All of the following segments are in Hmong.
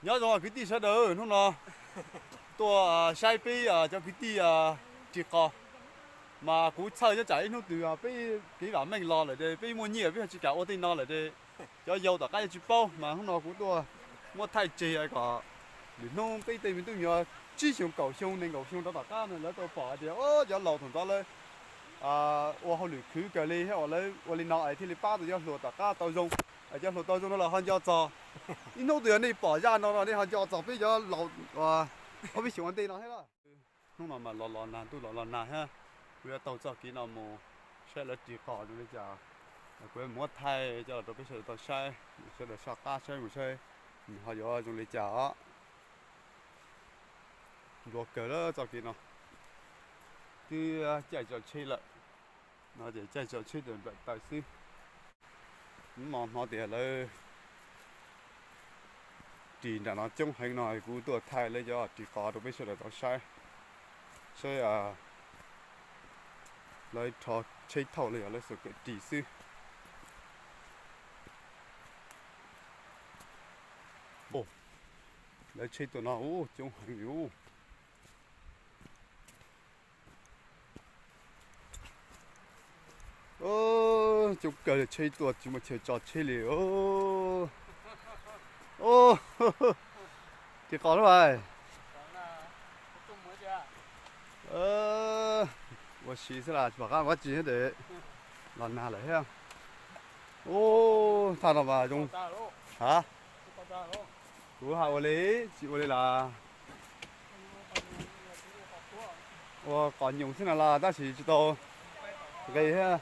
Nyob zoo kwv tij sawv daws, hnub no tuaj saib peb cov kwv tij ris qos. Mas kuv txhawj nyob tsam ib hnub twg peb kev vam meej los lawm ces peb muaj nyiaj peb ho tsis kam ua tej no lawm ces cov yau tom qab yuav tsis paub. Mas hnub no kuv tuaj muab thaij tseg kom lwm hnub peb tej me tub me nyuam tsib xyoos kaum xyoo nees nkaum xyoo rov tom qab no lawv tau pom hais tias cov laus thaum ntxov lawv ua hauj lwm khwv kawg li thiab uas lawv ua li no es thiaj li pab tau cov hluas tom qab tau zoo. Cov hluas tau zoo no los ho nco txog. Ib hnub twg yog nej pom zaj no no nej ho nco txog peb cov laus ob peb xyoos ua ntej no thiab. Hnub no mas los los nag, ntuj los los nag thiab. Kuv yuav taug txoj kev no mus saib lawv ris qos zoo li cas. Kuv yuav muab thaij coj los rau peb sawv daws tau saib, sawv daws soj qab saib mus saib nws ho yuav zoo li cas os. Nplua kawg lawm txoj kev no. Twb caij tso tsheb lawm, no ces caij tso tsheb ces nplawm taw xwb. Hnub no hnov tias lawv ris nram no coob heev no kuv tuaj thaij lawv cov ris qos rau peb sawv daws tau saib, saib lawv rho tsheb thauj los yog lawv xav kawm ris xwb. Lawv tsheb tuaj no coob heev li. Coob kawg li, tsheb tuaj tsis muaj chaw tso tsheb li. Ris qos lub hais. Ua si xwb las, tsis pom qab ua tsi thiab ces los nag lawm thiab. Ub, thaj no mas zoo. Ha, kuv hais ua li, tsis ua li las. Ua qos nyoos xwb na las tab sis tsis tau nqi thiab.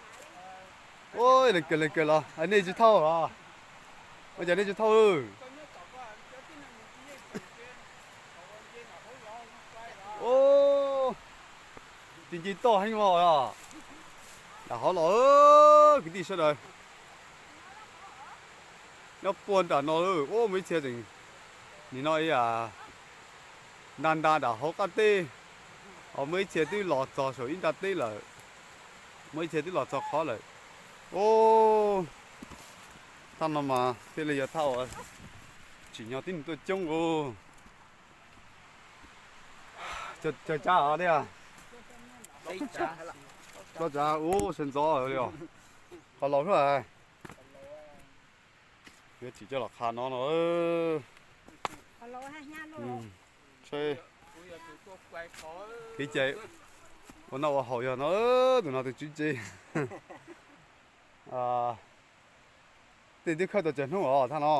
Ua leej kawg leej kawg los nej tsis thauj los? Ua cas nej tsis thauj? Ub, tsis nce toj heev os. Nram hauv los kwv tij sawv daws, nyob puag nram no ub muaj ib txhia tseem, nim no ib yam nta nta nram hauv qab teb, ho muaj ib txhia twb los txog saum ib nrab teb lawm, muaj ib txhia twb los txog qhov lawm. Ub, thaj no mas thiaj li yog thaj uas tsim nyog tib neeg tuaj coob ub. Cov tsav os, tsav ub sawv ntxov li os. Qhov laus xwb. Yuav tsim coj los qha no no. Kev cai ua noj ua haus yog no, tus no tus tswv tsev. Tej twb khawb tau tsawg hnub os thaj no?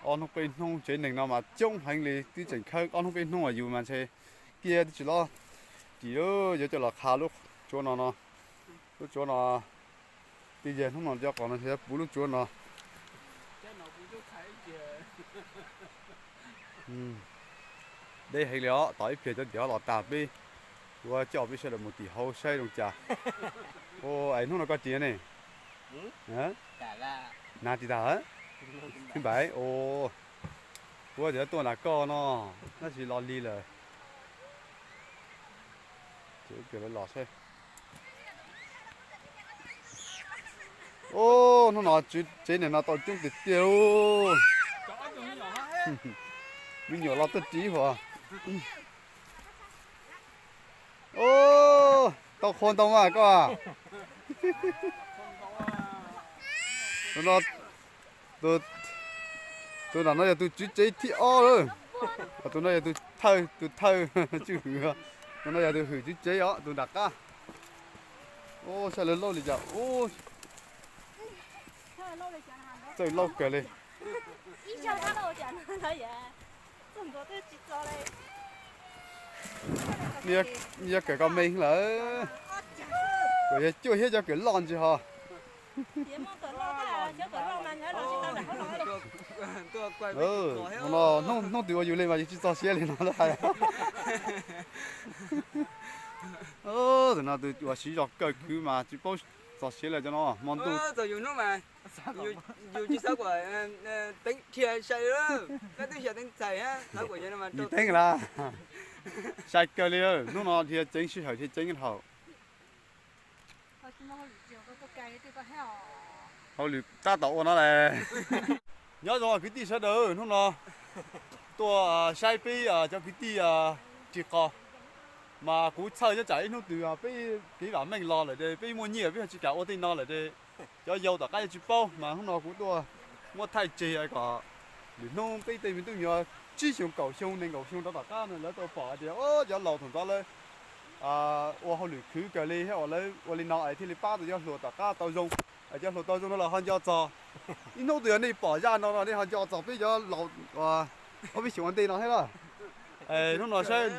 Ob hnub peb hnub, tsev neeg no mas coob heev li, twb tseem khawb ob hnub peb hnub mas yus mas ntshe kiag twb tsis los. Ris yuav coj los qha lub tsuav no no, lub tsuav no. Twb yog hnub no cov qos no ntshe puv lub tsuav no. Deb heev li os, tos ib pliag cov tim ho los tag peb yuav coj peb sawv daws mus tim hauv saib zoo cas. Ua es hnub no koj ris ne? Nag ris tag? Thib npaim. Kuv tias tuaj nram koj no, tab sis los lig lawm. Ces ib pliag lawv los saib. Ub, hnub no tsev neeg no tau coob tiag tiag lauj. Me nyuam los tuaj ris huam. Ub, tau qhua ntau mas koj. Tus no, tus nram no yog tus tswv tsev thib ob lawm. Tus no yog tus thawj, tus thawj tswj hwm. Tus no yog tus hwm tswv tsev os, tus nram qab. Ub, saib lawv laub li cas ub. Txawj laub kawg li. Yuav kawm koj me lawm. Kuv yog cuaj thiab cov kawm loj ntsis ho. Hnub twg ua yus li mas yus tsis txog siab li no hais. Tus no tus uas siv zog kawg khwv mas tsis paub txog siab li cov no hmo ntuj. Yus tsis xav kom teev dhia sai, koj twb xav teev txhais, xav kom yus teev las. Sai kawg li, hnub no dhia ceev sij hawm dhia ceev haum. Hauj lwm tab tom ua no las. Nyob zoo kwv tij sawv daws, hnub no tuaj saib peb cov kwv tij ris qos, mas kuv txhawj nyob tsam ib hnub twg peb kev vam meej los lawm ces peb muaj nyiaj peb ho tsis kam ua tej no lawm ces cov yau tom qab yuav tsis paub, mas hnub no kuv tuaj muab thaij tseg kom lwm hnub peb tej me tub me nyuam tsib xyoos kaum xyoo nees nkaum xyoo rov tom qab no lawv tau pom hais tias cov laus thaum ntxov lawv ua hauj lwm khwv kawg li thiab uas lawv ua li no es thiaj li pab tau cov hluas tom qab tau zoo. Cov hluas tau zoo no los ho nco txog ib hnub twg yog nej pom zaj no no nej ho nco txog peb cov laus ob peb xyoos ua ntej no thiab lawm. Hnub no saib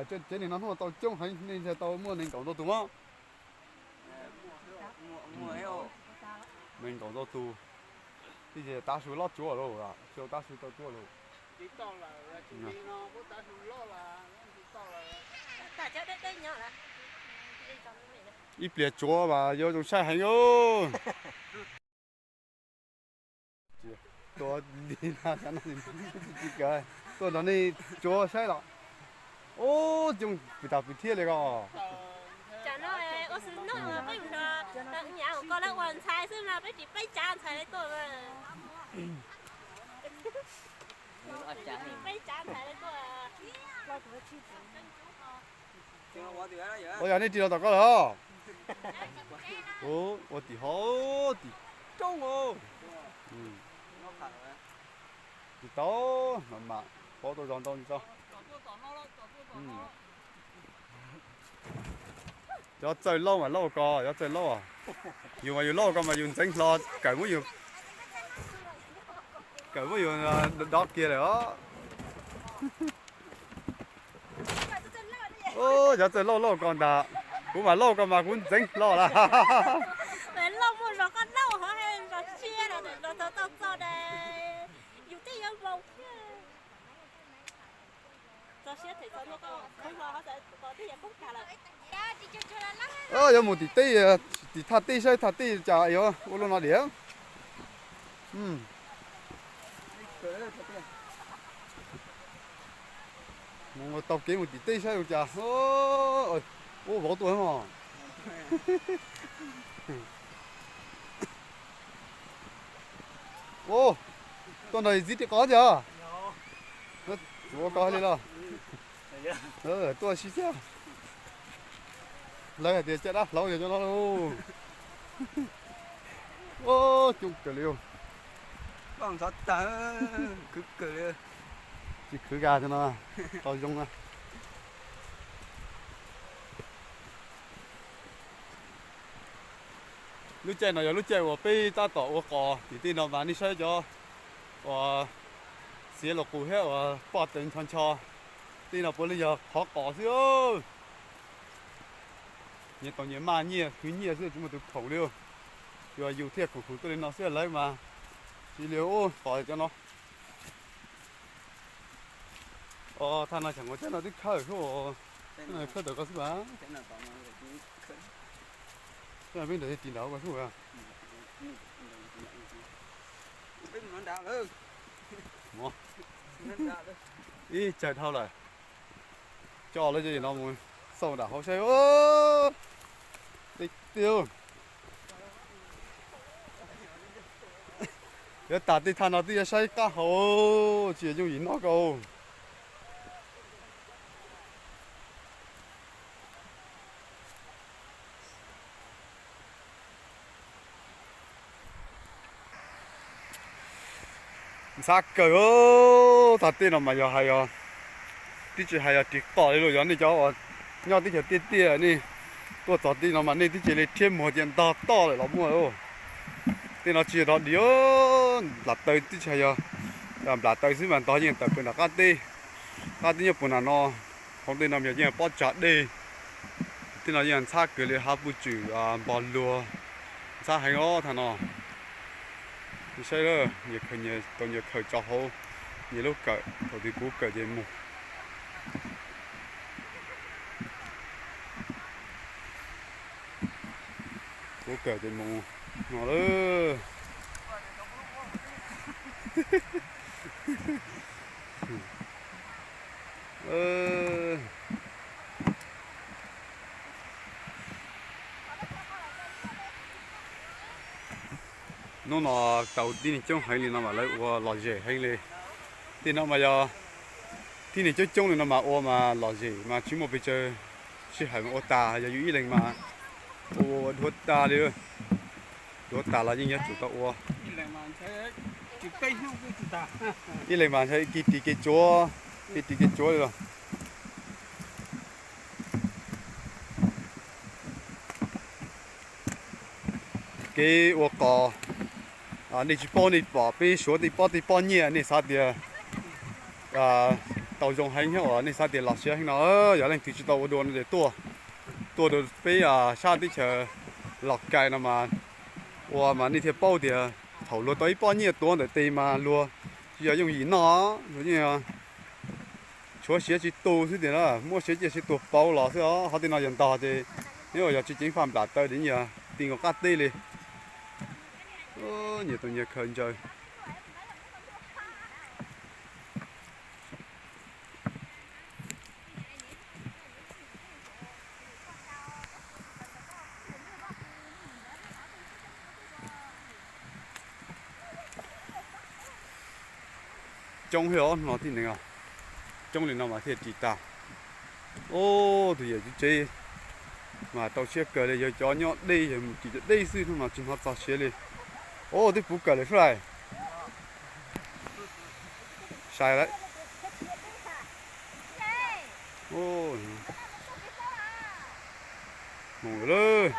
tsev neeg no hnub no tau coob heev, nej ntshai tau muaj nees nkaum ntau tus mas. Nees nkaum ntau tus. Tej tav su loj tsuav lawm, tav su tau tsuav lawm. Ib pliag tsuav mas yuav zoo saib heev. Tuaj nrog nej tsuav saib los. Ub, coob pis tas pis thiab li ko. Tsam no ua xwb no peb mus nrog nyav hauv ko lawv ua ntxhais xwb mas peb tsis peb tsav ntxhais li tuaj. Peb tsav ntxhais li tuaj. Ua yog nej ris los tom ko lawm. Ua tim hov tim roob. Tsis tau, mam mam paub tau zog ntau tso. Cov txawj laub mas laub ko, cov txawj laub. Yus mas yus laub ko mas yus ntxeev hlo, kawm muab yus, kawm muab yus dov kiag lawm os. Cov txawj laub laub ko ntag, kuv mas laub ko mas kuv ntxeev hlo lawm. Lauj muaj zog koj lauj hov, zog siab los tau txog de, yus twb yuav vau thiab. Yuav mus tim teb, tim thaj teb saib thaj teb cas yuav ua luaj no diam. Mus tau kev mus tim teb saib ua cas. Ub, vauv tuaj mog. Ub, tuaj nrog txiv ris qos tiag. Tsuav koj li los. Tuaj sib xyaw. Lawv hais tias caj dab hlauv yog cov no lauj. Ub, coob kawg li. Tsis khwv kiag cov no, tau zoo na. Lub caij no yog lub caij uas peb tab tom ua qos tim tej no mas nej saib cov uas xiav los qus thiab uas poj tev ncho ncho, tej no puav leej yog qhov qos xwb. Nyias tau nyias maj nyiaj khwv nyiaj xwb tsis muaj tus khoom li. Yog yus thiaj khoom khoom tuaj li no xwb lawv mas tsis li ub qos cov no. Os, thaj no tsam nkaus caj no twb khawb xwb. Khawb tawm ko xwb mas. Peb nrog ris nram ko xwb. Ib tsawg dhau lawm. Coj lawv cov no mus xauj nram hauv saib. Tej tiag. Yuav tas tej thaj no twb yuav saib qab hau, tsis yooj yim noj kau. Ntxhab kawg, thaj teb no mas yog hais, twb tsis hais yog ris qos li los yog nej cov uas nyob teb chaws tiaj tiaj nej tuaj txog tej no mas nej twb cia li rhiab muag cia ntog toj lawm los muaj. Tej no tsis yog dog dig, nplam taw twb tsis hais yog, nplam taw xwb mas ntog yeej tawm plaws nram qab teb. Qab teb nyob puag nram no, hauv tej no yog yeej pob tsag dej. Tej no yeej ntxhab kawg li, hav puj tswm npog luag, ntxhab heev os thaj no. Saib, nyias khaws nyias tau nyias khaws tso hauv nyias lub kawm, thaum twg kuv kawm ces mus. Kuv kawm ces mus no lawm. Hnub no tau tib neeg coob heev li no mas lawv ua lom zem heev li. Tej no mas yog tib neeg coob coob li no mas ua mas lom zem mas tsis muaj pes tsawg sij hawm mas ua tas, yog yus ib leeg mas ua ua dhuav tas li. Dhuav tas los yeej yuav tsum tau ua. Ib leeg mas ntshe kev ris kev tsuav, kev ris kev tsuav li los. Kev ua qos, nej tsis paub nej pom peb suav tej pob tej pob nyiaj nej xav tias tau zoo heev thiab uas nej xav tias los siab heev no, yog leej twg tsis tau ua dua no ces tuaj, tuaj rau peb sab teb chaws Los Kais no mas ua mas nej thiaj paub tias thaum luag tau ib pob nyiaj tuav ntawm tes mas luag tsis yog yooj yim noj, luag yeej tshuav siav tsis tu xwb tiag na, muab siav ciaj siav tuag pauv los xwb os. Qhov tej no yog ntog ces neb ua yog tsis ceev faj nplam taw ces yeej yog ti nkaus qab teb li. Nyias tus nyias khaws ntsaws. Coob thiab os, no tib neeg os, coob li no mas thiaj ris tag. Ub, tus yawm tsev mas rau siab kawg li, yog cov nyob deb, yog mus ris cov deb xwb no mas tsis hnov txog siav li. Ub, twb puv kawg li xwb lais. Sai lawm. Mus lawm,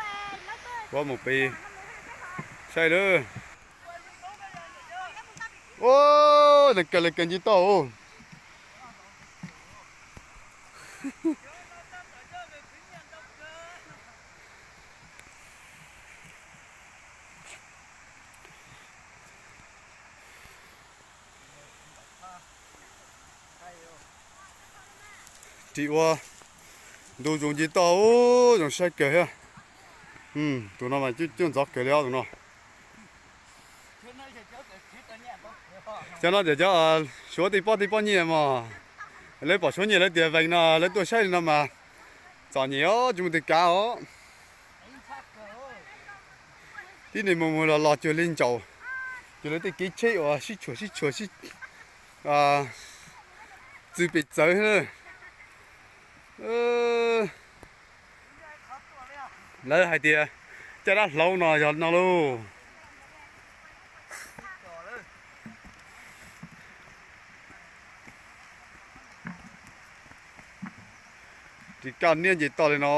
kuv mus pem saib lawm. Ub, neeg kawg li kawg nce toj. Ris ua ntu zus nce toj, zoo saib kawg thiab. Tus no mas cuaj ntxov kawg li os tus no. Cov no ces cov suav tej pob tej pob nyiaj mog. Lawv pom suav nyiaj lawv tias vees no lawv tuaj saib li no mas txom nyem os, tsis muaj tus kav os. Tib neeg mus mus los los cuag li ntsaum, cuag li tej kev tsheb uas sib tshuam sib tshuam sib txwv pes txawv. Lawv hais tias caj dab hlau no yog no lauj. Ris kaj niab nce toj li no.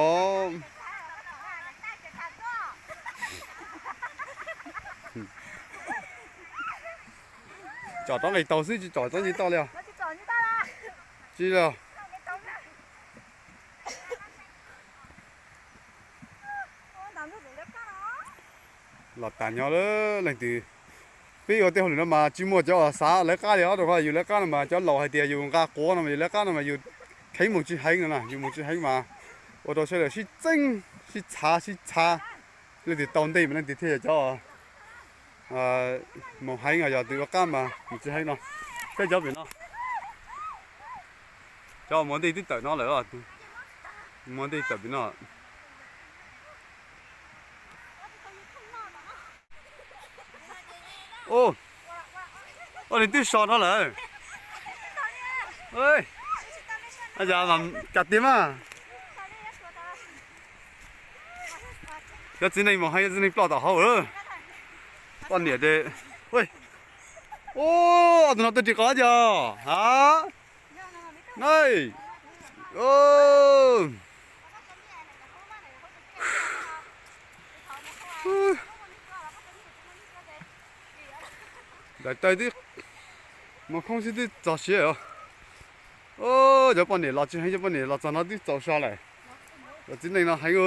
Tsom rov nqis taug xwb tsis tsom txog nce toj li os. Tsis os. Los tas nyob lawm leej twg. Peb ua tej hauj lwm no mas tsis muaj cov xav lawv qab li os, rau qhov yus lawv qab no mas cov laus hais tias yus nqa quav no mas yus lawv qab no mas yus kheev mus tsis heev no na, yus mus tsis heev mas ua rau sawv daws sib txeeb sib txhav sib txhav. Leej twg tau ntej mas leej twg thiaj yog cov mus heev, yog tus ua qab mas mus tsis heev no. Peb cov pem no, cov muaj ntej twb tawm no lawm, muaj ntej tawm pem no. Ua, ua nws twb so no lawm. Yam mas cas tiag mas. Cov txiv neej mus heev, txiv neej ploj tom hauv. Poj niam ces, ua, tus no tuaj ris qos tiag a. Daim tawv twb mus khoob xwb twb txog siav os. Cov poj niam los tsis heev, cov poj niam los txog no twb txaus so lawm. Cov txiv neej no heev.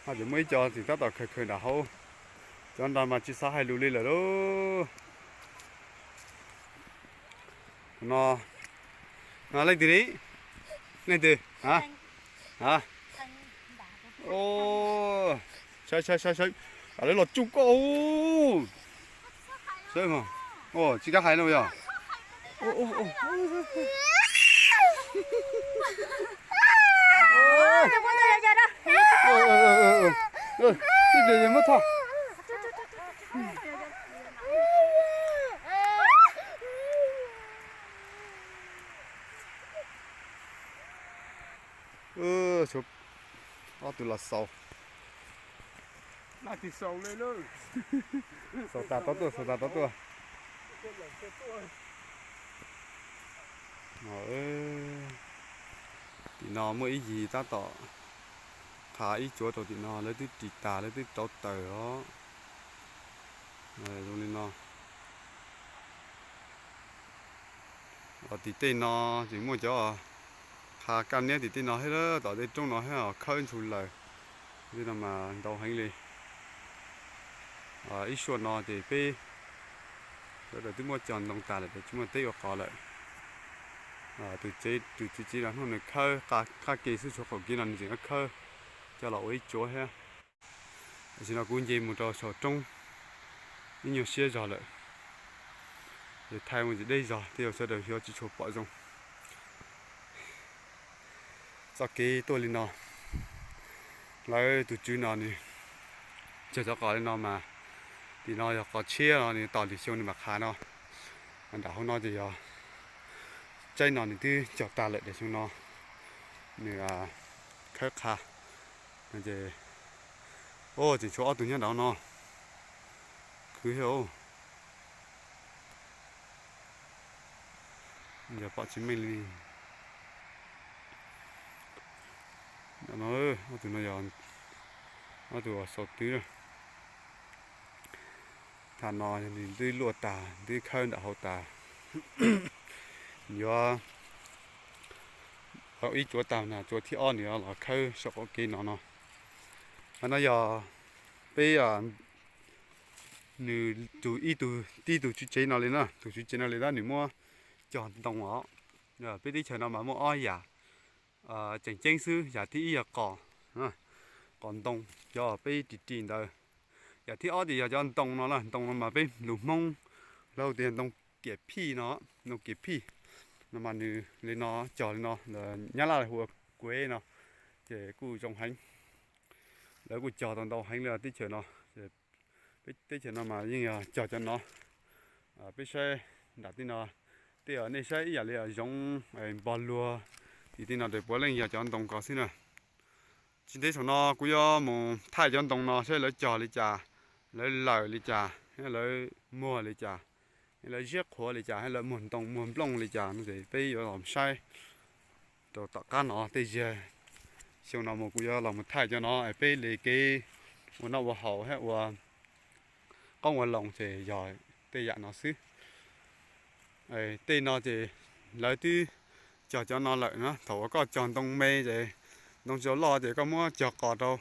Ces muaj ib co tseem tab tom khaws khaws nram hauv, cov nrad mas tsis xav hais lus li lawm lauj. No, leej twg li? Leej twg? Saib saib saib saib, lawv los tsuj koj. Saib, tsis kam hais no yog. Ua, ua, ua. Ib pliag muab tho. Ob tug los xaus. Xaus tas tau tuaj, xaus tas tau tuaj. Tim no muaj ib yig tab tom qha ib cuav rau tim no, lawv twb ris tas, lawv twb rauv taws os. Zoo li no. Tim tej no ces muaj cov qha kaj niab tim tej no thiab, tom tej roob no thiab, khawb ntshua lawm. Tej no mas ntau heev li. Ib suab no ces peb sawv daws twb muab cog ntoo tas lawm, ces tsis muaj teb ua qos lawm. Tus tsev, tus tswv tsev no hnub nws khawb qab ke xwb, tshuav qaum kev no nws tseem khawb coj los ua ib cuav thiab. Tam sim no kuv nce mus rau saum roob ib nyuag siab zog lawm, ces thaij mus ntsis deb zog, tej zaum sawv daws yuav tsis tshua pom zoo. Txoj kev tuaj li no, lawv tus tswv no nws cog cov qos li no mas, tim no yog qos tshiab no, nws tos lwm xyoo nws mam qha no. Nram hauv no ces yog tsaib no nws twb cog tag lawm, tam xyoo no nws khawb qha. Ces, o, tseem tshuav ob tug nyob nram hauv no. Khwv thiab. Yog pom tsis meej li. No, ob tug no yog ob tug uas xaus twb. Tham no nws twb luaj tas, twb khawb nram hauv tas. Yuav ib cuav tag na, cuav thib ob nws los khawb saum qaum kev no no. Qhov no yog peb, nws tus ib tug, tib tug tswv tsev no li na, tus tswv tsev no li tab nws muab cog ntoo os. Peb teb chaws no mas muaj ob yam tseem ceeb xwb, yam thib ib yog qos, qos ntoo, cov peb ris ris ntawd. Yam thib ob ces yog cov ntoo no na, ntoo no mas peb lus Hmoob hu tias ntoo kiam phij no, ntoo kiam phij no mas nws li no, cog li no, Nyab Laj hu ua kuev no, ces kuj zoo heev. Lawv kuj cog tau ntau heev li teb chaws no. Peb teb chaws no mas yeej yog cog cov no. Peb saib nram tej no, tej nej saib ib yam li zoov npog luag, tim tej no ces puav leej yog cov ntoo ko xwb na. Tsis ntev saum no kuv yuav mus thaij cov ntoo no saib lawv cog li cas, lawv lawm li cas, lawv muag li cas, lawv ziab qhuav li cas, lawv muag ntoo muag nplooj li cas no ces peb yuav los saib rau tom qab no. Tej zaum xyoo no mus kuv yuav los mus thaij cov no, peb li kev ua noj ua haus thiab ua qoob ua loo ces yog tej yam no xwb. Tej no ces lawv twb cog cov no lawm na, thaum uas koj cog ntoo me ces ntoo tsis tau loj ces koj muab cog qos rau.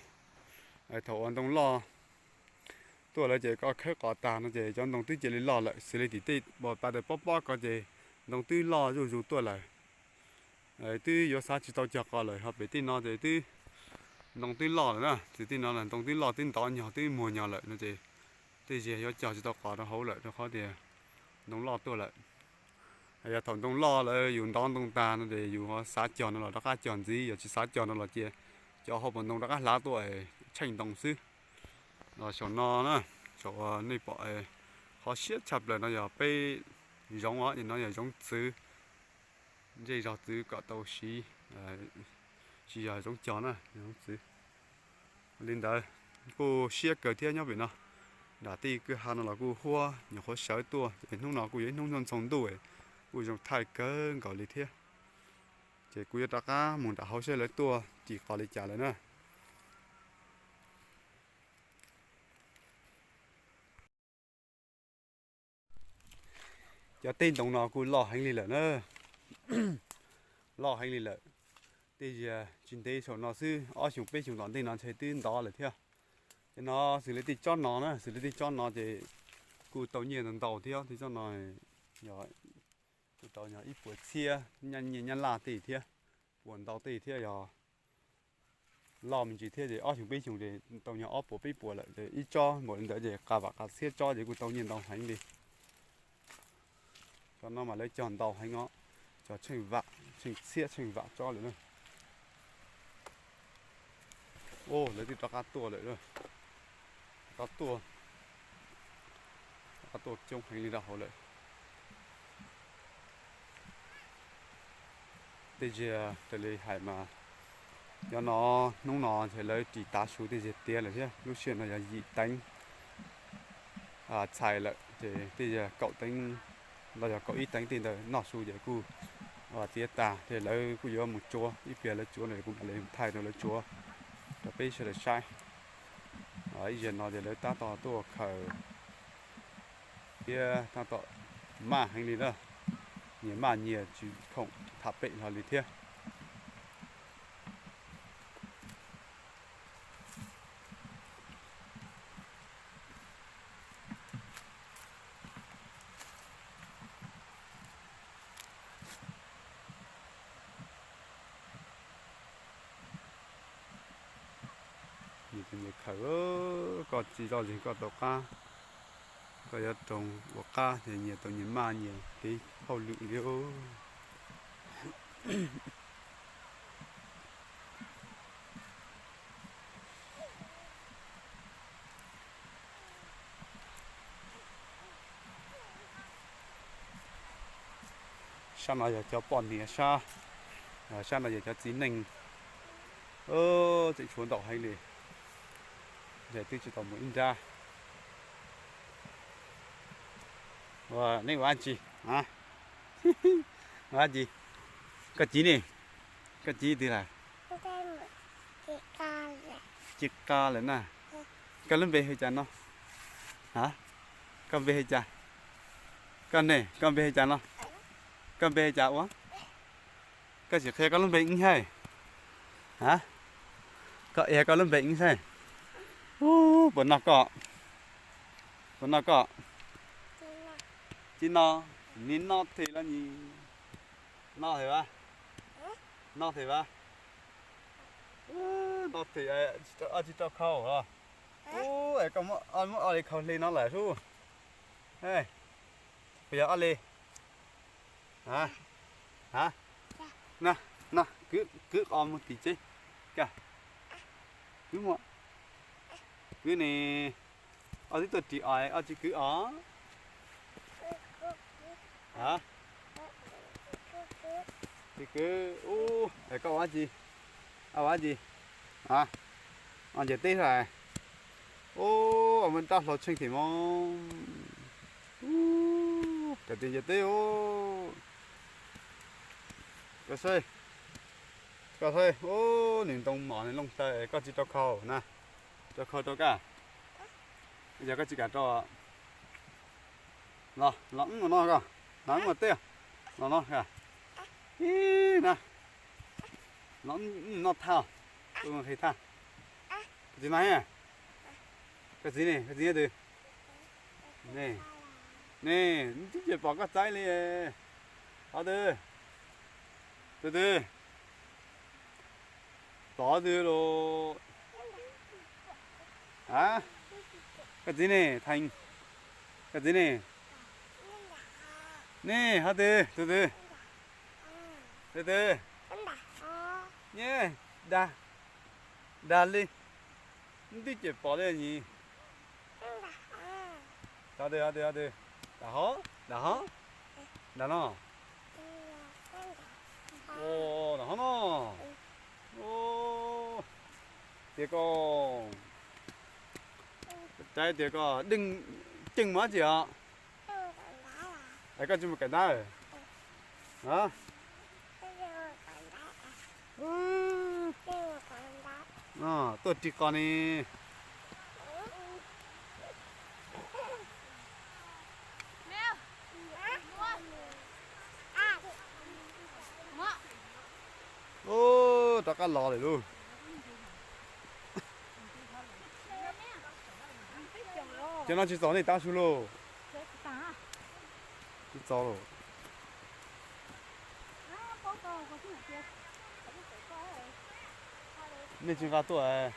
Thaum uas ntoo loj tuaj lawm ces koj khawb qos tag no ces cov ntoo twb cia li loj lawm, xws li tim tej pas tas pob pob ko ces ntoo twb loj zuj zus tuaj lawm. Twb yuav xav tsis tau cog qos lawm, ho pem tej no ces twb ntoo twb loj lawm na, ces tej no ntoo twb loj twb ntov nyog twb muag nyog lawm no ces tej zaum yuav cog tsis tau qos rau hauv lawm rau qhov tias ntoo loj tuaj lawm. Yog thaum ntoo loj lawm yus ntov ntoo tag no ces yus xav cog no los rov qab cog ntxiv, yog tsis xav cog no los cia cov hauv paus ntoo rov qab hlav tuaj tsheej ntoo xwb. Los saum no na, saum nej pom qhov siab tshaj plaws no yog peb zoov os, no yog zoov txwv, ntsej zog txwv kom tau siv, tsis yog zoov cog na, zoov txwv. Li ntawd kuj siab kawg thiab nyob pem no. Nram tej kwj ha no los kuj huab nyuam qhuav sawv tuaj, ces hnub no kuj yog ib hnub ntxoov ntuj, kuj zoo thaij kawg nkaus li thiab. Ces kuv yuav rov qab mus nram hauv saib lawv tuaj ci qos li cas lawm na. Cov teb ntoo no kuj loj heev li lawm na. Loj heev li lawm. Tej zaum tsis ntev saum no xwb, ob xyoos peb xyoos tom ntej no ntshe twb ntov lawm thiab. Cov no xws li tej tsob no na, xws li tej tsob no ces kuj tau nyiaj ntau ntau thiab. Tej tsob no yog kuj tau yog ib puas txhiab nyiaj nyab laj tej thiab, puas ntau tej thiab. Yog loj me ntsis thiab ces ob xyoos peb xyoos ces tau yog ob puas peb puas lawm, ces ib tsob npaum li ntawd ces qa vam qa txhiab tsob ces kuj tau nyiaj ntau heev li. Cov no mas lawv cog ntau heev os, cog tsheej vam, tsheej txhiab tsheej vam tsob lawm na. Ua lawv twb rov qab tuaj lawm, rov qab tuaj, rov qab tuaj coob heev li rau hauv lawm. Tej zaum raws li hais mas, cov no hnub no ces lawv ris tav su tej zaum tiav lawm thiab. Lub sij hawm no yog yim teev txhais lawm ces tej zaum kaum teev los yog kaum ib teev tej ntawd noj su ces kuj tiav tag ces lawv kuj yuav mus tsuav. Ib pliag lawv tsuav no kuv mam li thaij rau lawv tsuav rau peb sawv daws saib. Ib zaug no ces lawv tab tom tuaj khaws thiab tab tom maj heev li na, nyias maj nyias tsis khoom tham pem hlo li thiab. Nyias khaws, koj tsis zoj zeeg koj tau qab, koj yuav roos ua qab ces nyias tau nyias maj nyias kev hauj lwm li. Sab no yog cov poj niam sab, sab no yog cov txiv neej. Tseem tshuav ntau heev li, twb tsis tau mus ib nrab. Ua, nej ua dab tsi? Ua dab tsi? Koj civ ne? Koj civ twg lawm? Ci qa lawm na. Koj lub npe hu cas no? Ha? Koj npe hu cas? Koj ne, koj npe hu cas no? Koj npe hu cas ua? Koj sim qhia koj lub npe ib hais. Ha? Koj qhia koj lub npe ib hais. Ub, puas noj koj? Puas noj koj? Tsis noj, nim no them los nim no them vas, no them vas. No them, tsis rau khau los? Ub, es koj muab ob li khau hle no lawm sub. Puas yog ob li? Ha, ha, na, na, kwv, kwv qos mus tim tsev. Ka, kwv mus, kwv ne, ob twb tuaj ris os, ob tsis kwv os. Ha, tsis kwv, ub, es koj ua dab tsi? Ua dab tsi? Ha, ua ncaws teb saib. Ub, muaj rab hlau tsheej tim mog. Ub, koj tis ncaws teb ub. Koj saib, koj saib, ub, nws ntoo mom nws looj taw, koj tsis rau khau na. Rau khau rau koj. Yog koj tsis kam rau, los, los wb mus no koj, los wb mus teb, los no koj. Ib na, los wb mus noj thaj, wb mus nqhis thaj. Koj txiv no, koj txiv ne, koj txiv nyob twg? Ne, ne, twb tsis pom koj txaib li. Qhov twg? Tus twg? Pom twg los? A, koj txiv ne, Theej? Koj txiv ne? Ne, qhov twg? Tus twg? Tus twg? Nyeej, dag, dag li, twb tsis pom li nyis. Qhov twg, qhov twg, qhov twg? Nram hov, nram hov, nram no. Nram hov no. Tias koj, tias koj deej ceej mus dab tsi os? Es koj tsis mus kawm ntab? Tuaj ris qos ne. Ub, rov qab los lawm lauj. Cov no tsis txaus nej tav su lauj? Tsis txaus lauj. Nej tsis nqa tuaj.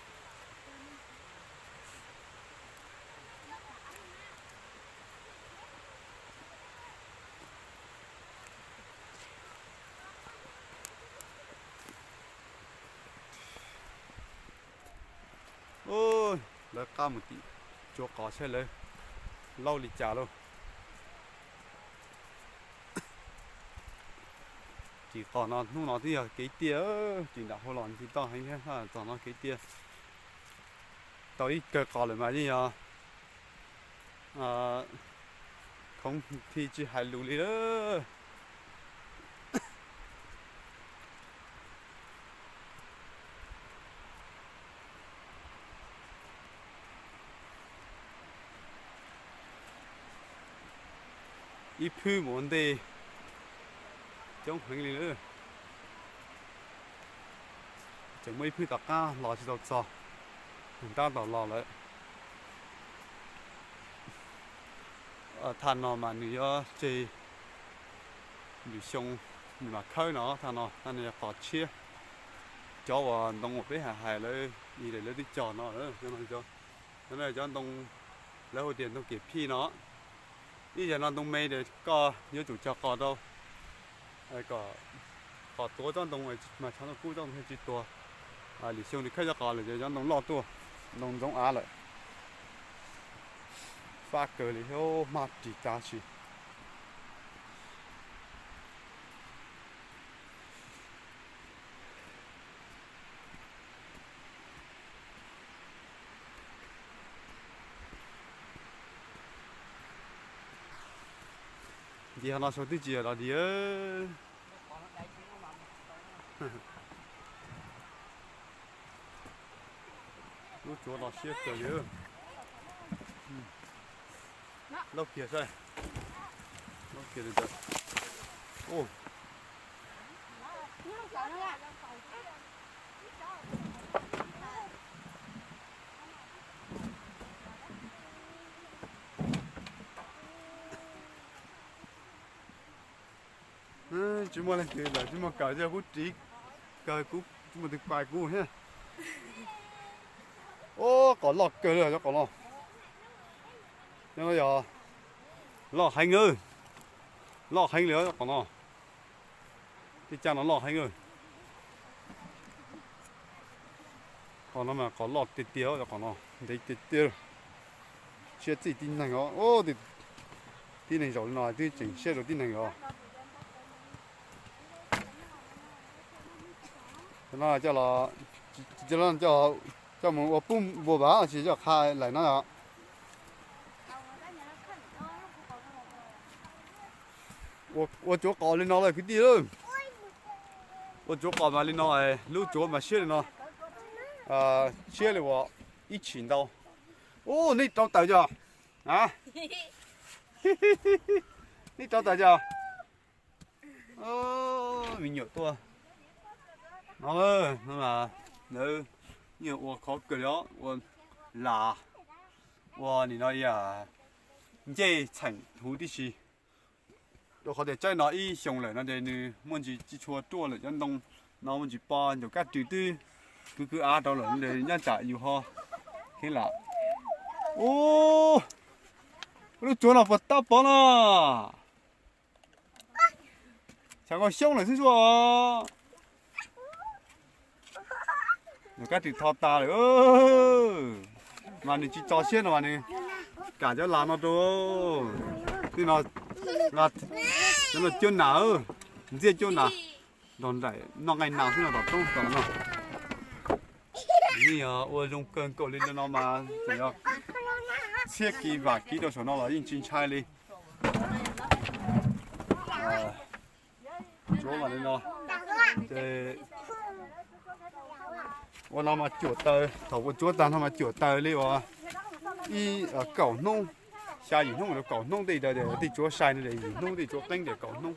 Lawv qab mus tim tsuav qos saib lawv laub li cas lauj. Tim qos no hnub no twb yog kev tiaj, tim nram hauv los tsis toj heev thiab, txog no kev tiaj. Tau ib kawg qos lawm mas yeej yog khoov thi tsis hais lus li lawm. Ib phwb mus ua ntej coob heev li lawm. Tseem muaj ib phwb tom qab los tsis tau txog, ntab tom los lawm. Thaj no mas nws yuav tseg lwm xyoo nws mam khawb no, thaj no, thaj no yog qos tshiab. Cov uas ntoo uas peb hais hais lawv, lawv twb cog no, cov no cov ntoo lawv hu tias ntoo kev phij no. Ib yam no ntoo me ces koj yuav tsum cog qos rau, kom qos tuav tsob ntoo mas tshav ntuj kub tsob ntoo thiaj tsis tuag. Lwm xyoo nws khawb cov qos lawm ces cov ntoo loj tuaj, ntoo ntxoov av lawm. Fab kawg li thiab, hmab ris tag si. Nce hov no saum twb tsis yog dog dig. Lub tsuav no siab kawg li. Laub kiag saib. Laub kiag li ntawd. Tsis muaj leej twg lawm, tsis muaj kawm, kuv ris kawg, kuv tsis muaj tus pais kuv thiab. Ub, qos loj kawg li cov qos no. Cov no yog loj heev, loj heev li cov qos no. Tej caj no loj heev. Qos no mas qos loj tiag tiag, cov qos no ntev tiag tiag. Siab txij tib neeg os. Tib neeg zaum li no twb tseem siab rau tib neeg os. Cov no coj los, coj mus ua pub npua vas tsis coj qha laim no os. Ua tsuav qos li no lawm kwv tij. Ua tsuav qos mas li no, lub tsuav mas siab li no, siab li uas ib tshim ntau. Ub, neb rauv taws cov? Neb rauv taws cov? Me nyuam tuaj no, no mas lawv ua khov kawg li os, ua las, ua nim no ncej txheem huv tib si. Rau qhov tias tsaib no ib xyoos lawm no ces nws muaj ntsis tsis tshua ruaj lawm, cov ntoo no muaj ntsis po, ncaum kab rwg twb kwv kwv av rau lawm, nyob tsam yus ho kheev lam. Ub, lub tsuav no puas tab pov no. Xyov nkaus xyoob lawm xwb os. Nws kab ris tho tas lawm, mas nws tsis tso siab no mas nws kam cov las no rau. Tej no, cov no cuab nas, ntxiab cuab nas, nrog nraim noj nqaij nas xwb no tom roob tom no. Yeej yog ua zoo kawg nkaus li no mas txawm yog txhiab kis vam kis rau saum no los yeej tsis ntshai li. Tsuav mas li no, ces ua no mas cuam taws, thaum ua tsuav tag no mas cuam taws li uas ib kaum hnub, xya yim hnub rau kaum hnub tej, tej tsuav sai no ces yim hnub, tej tsuav qeeb ces kaum hnub.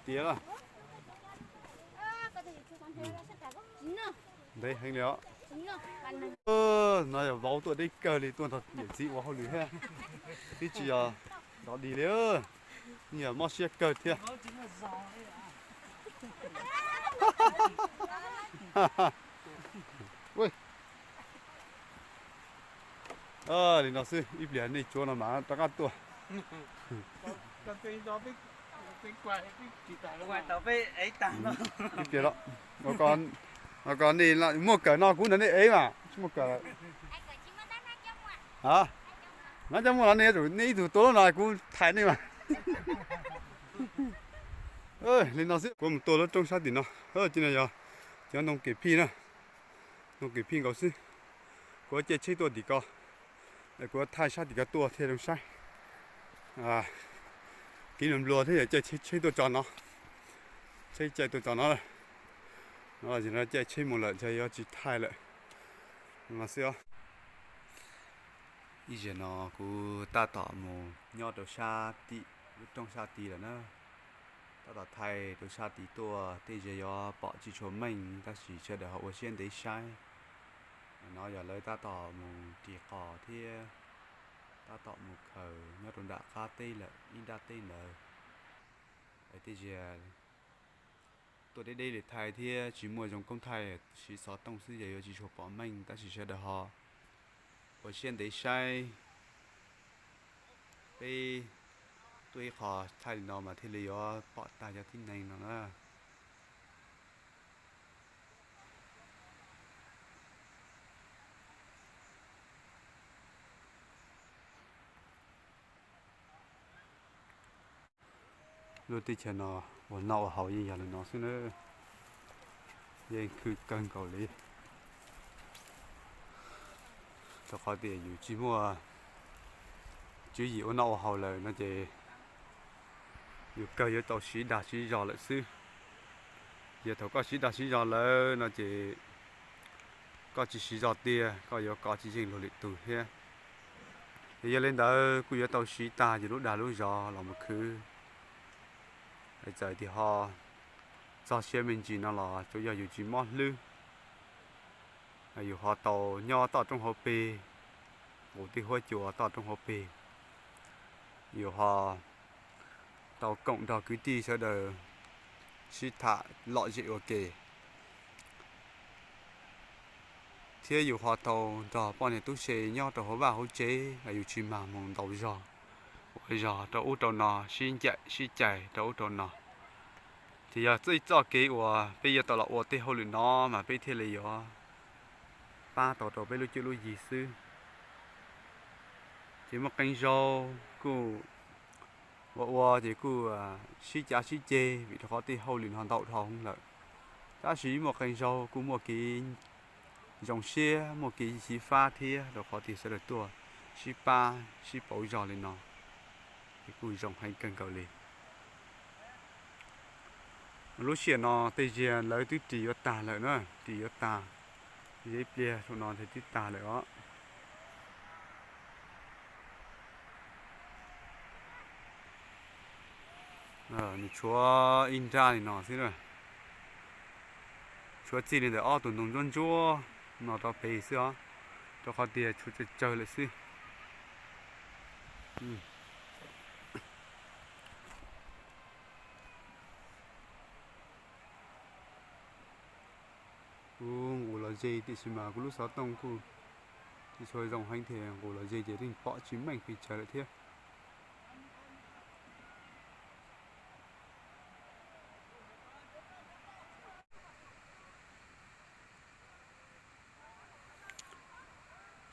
Tiav ntev heev li os. No yog vauv tuaj deb kawg li, tuaj nrog yawm txiv ua hauj lwm thiab, twb tsis yog dog dig li, yeej yog mob siab kawg thiab. Li no xwb, ib pliag nej tsuav no mas rov qab tuaj. Ib pliag, ua ko nej muaj kawm no kuv nrog nej ev mas tsis muaj kawm. A, no cov muaj no nej yuav tsum nej ib tug tua lub no kuv thais nej mas. Li no xwb kuv mus tua lub rooj sab tim no. Ces no yog cov ntoo kem phij na, ntoo kem phij nkaus xwb. Kuv caij tsheb tuaj tim ko, kuv thaij sab tim ko tuaj thiaj zoo saib. Kev nplua nplua thiab yog caij tsheb tuaj tso no, tsheb caij tuaj tso no, no caij tsheb mus lawm ntshe yuav tsis thaij lawm. No xwb os. Ib zaug no kuv tab tom mus nyob rau sab tim lub rooj sab tid lawm na. Tab tom thaij rau sab tid tuaj, tej zaum yuav pom tsis tshua meej tab sis sawv daws ho ua siab ntev saib. No yog lawv tab tom mus ris qos thiab tab tom mus khaws nyob rau nram qab teb lawm ib nrab teb ntawd. Tej zaum tuaj deb deb li thaij thiab tsis muaj zoo koob thaij, siv xov tooj xwb ces yuav tsis tshua pom meej tab sis sawv daws ho ua siab ntev saib. Peb tuaj ib qho thaij li no mas thiaj li yuav pom tag cov tib neeg no na. Lub teb chaws no ua noj ua haus yeej yog li no xwb na, yeej khwv kawg nkaus li. Rau qhov tias yus tsis muaj tswv yim ua noj ua haus lawm no ces yus kawg yuav tau siv dag siv zog lawm xwb. Yog thaum koj siv dag siv zog lawm no ces koj tsis siv zog tiag koj yuav kov tsis yeej luag lwm tus thiab. Ces yog li ntawd kuj yuav tau siv tag yus lub dag lub zog los mus khwv. Txawm tias ho txog siav me ntsis no los tsuas yog yus tsis mob hlwb, yus ho tau nyob toj roob hauv pes, nqus tej huab cua toj roob hauv pes, yus ho tau koom nrog kwv tij sawv daws sib tham lom zem ua ke, thiab yus ho tau nrog poj niam tub se nyob rau hauv vaj hauv tsev, yus tsis mag mus ntaus zog ua zog rau ub rau no sib ncaim sib cais rau ub rau no. Ces yog txoj kev uas peb yuav tau los ua tej hauj lwm no mas peb thiaj li yuav pab tau rau peb lub cuab lub yig xwb. Ces muaj qee zaug kuj ua ua ces kuj sib cav sib ceg vim rau qhov tej hauj lwm no ntau dhau lawm. Tab sis muaj qee zaug kuj muaj kev zoo siab muaj kev xyiv fab thiab rau qhov tias sawv daws tuaj sib pab sib pauv zog li no, ces kuj zoo heev kawg nkaus li. Lub sij hawm no tej zaum lawv twb ris yuav tag lawm na, ris yuav tag, ib pliag saum no thiaj twb tag lawm os. Nws tshuav ib nrab li no xwb, tshuav txij li ntawm ob tug ntoo ntsuab ntsuab no rau pem xwb os, rau qhov tias tshuav tsawg tsawg lawm xwb. Kuv nqus los ze tiam sis mas kuv lub xov tooj kuj tsis tshua zoo heev thiab, nqus los ze ces yeej pom tsis meej pes tsawg lawm thiab.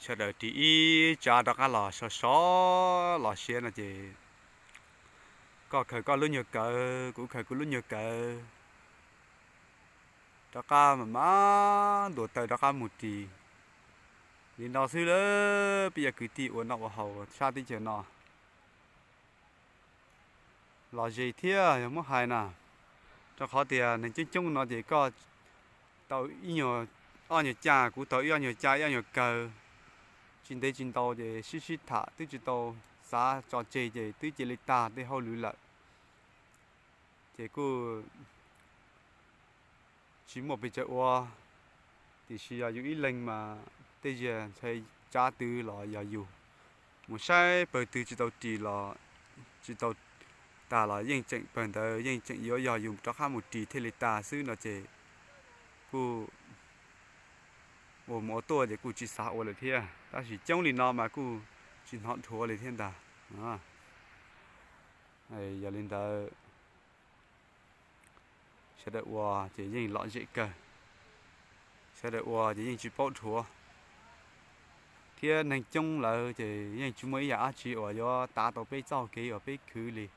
Sawv daws ris ib tsav rov qab los sov sov los siav no ces koj khaws koj lub nyuag kawm, kuv khaws kuv lub nyuag kawm, rov qab mam mam ntuas taw rov qab mus ris. Li no xwb lawm peb cov kwv tij ua noj ua haus sab teb chaws no los ze thiab yog muab hais na, rau qhov tias neeg coob coob no ces koj tau ib nyuag, ob nyuag caj, kuv tau ib ob nyuag caj ib ob nyuag kawm, tsis ntev tsis ntau ces sib sib tham twb tsis tau xav tso tseg ces twb cia li tag tej hauj lwm lawm. Ces kuj tsis muaj pes tsawg ua, tiam sis yog yus ib leeg mas tej zaum ntshai tsav twg los yog yus mus saib pawg twg tsis tau ris los tsis tau tag los yeej tseem pawg ntawd yeej tseem yuav yog yus rov qab mus ris thiaj li tag xwb no ces kuj ua mus ua tuaj ces kuj tsis xav ua lawm thiab, tab sis coob li no mas kuj tsis hnov dhuav li thiab ntag. Yog li ntawd sawv daws ua ces yeej lom zem kawg, sawv daws ua ces yeej tsis paub dhuav. thiab neeg coob lawm ces yeej tsis muaj ib yam dab tsi uas yuav tav tau peb txoj kev uas peb khwv li.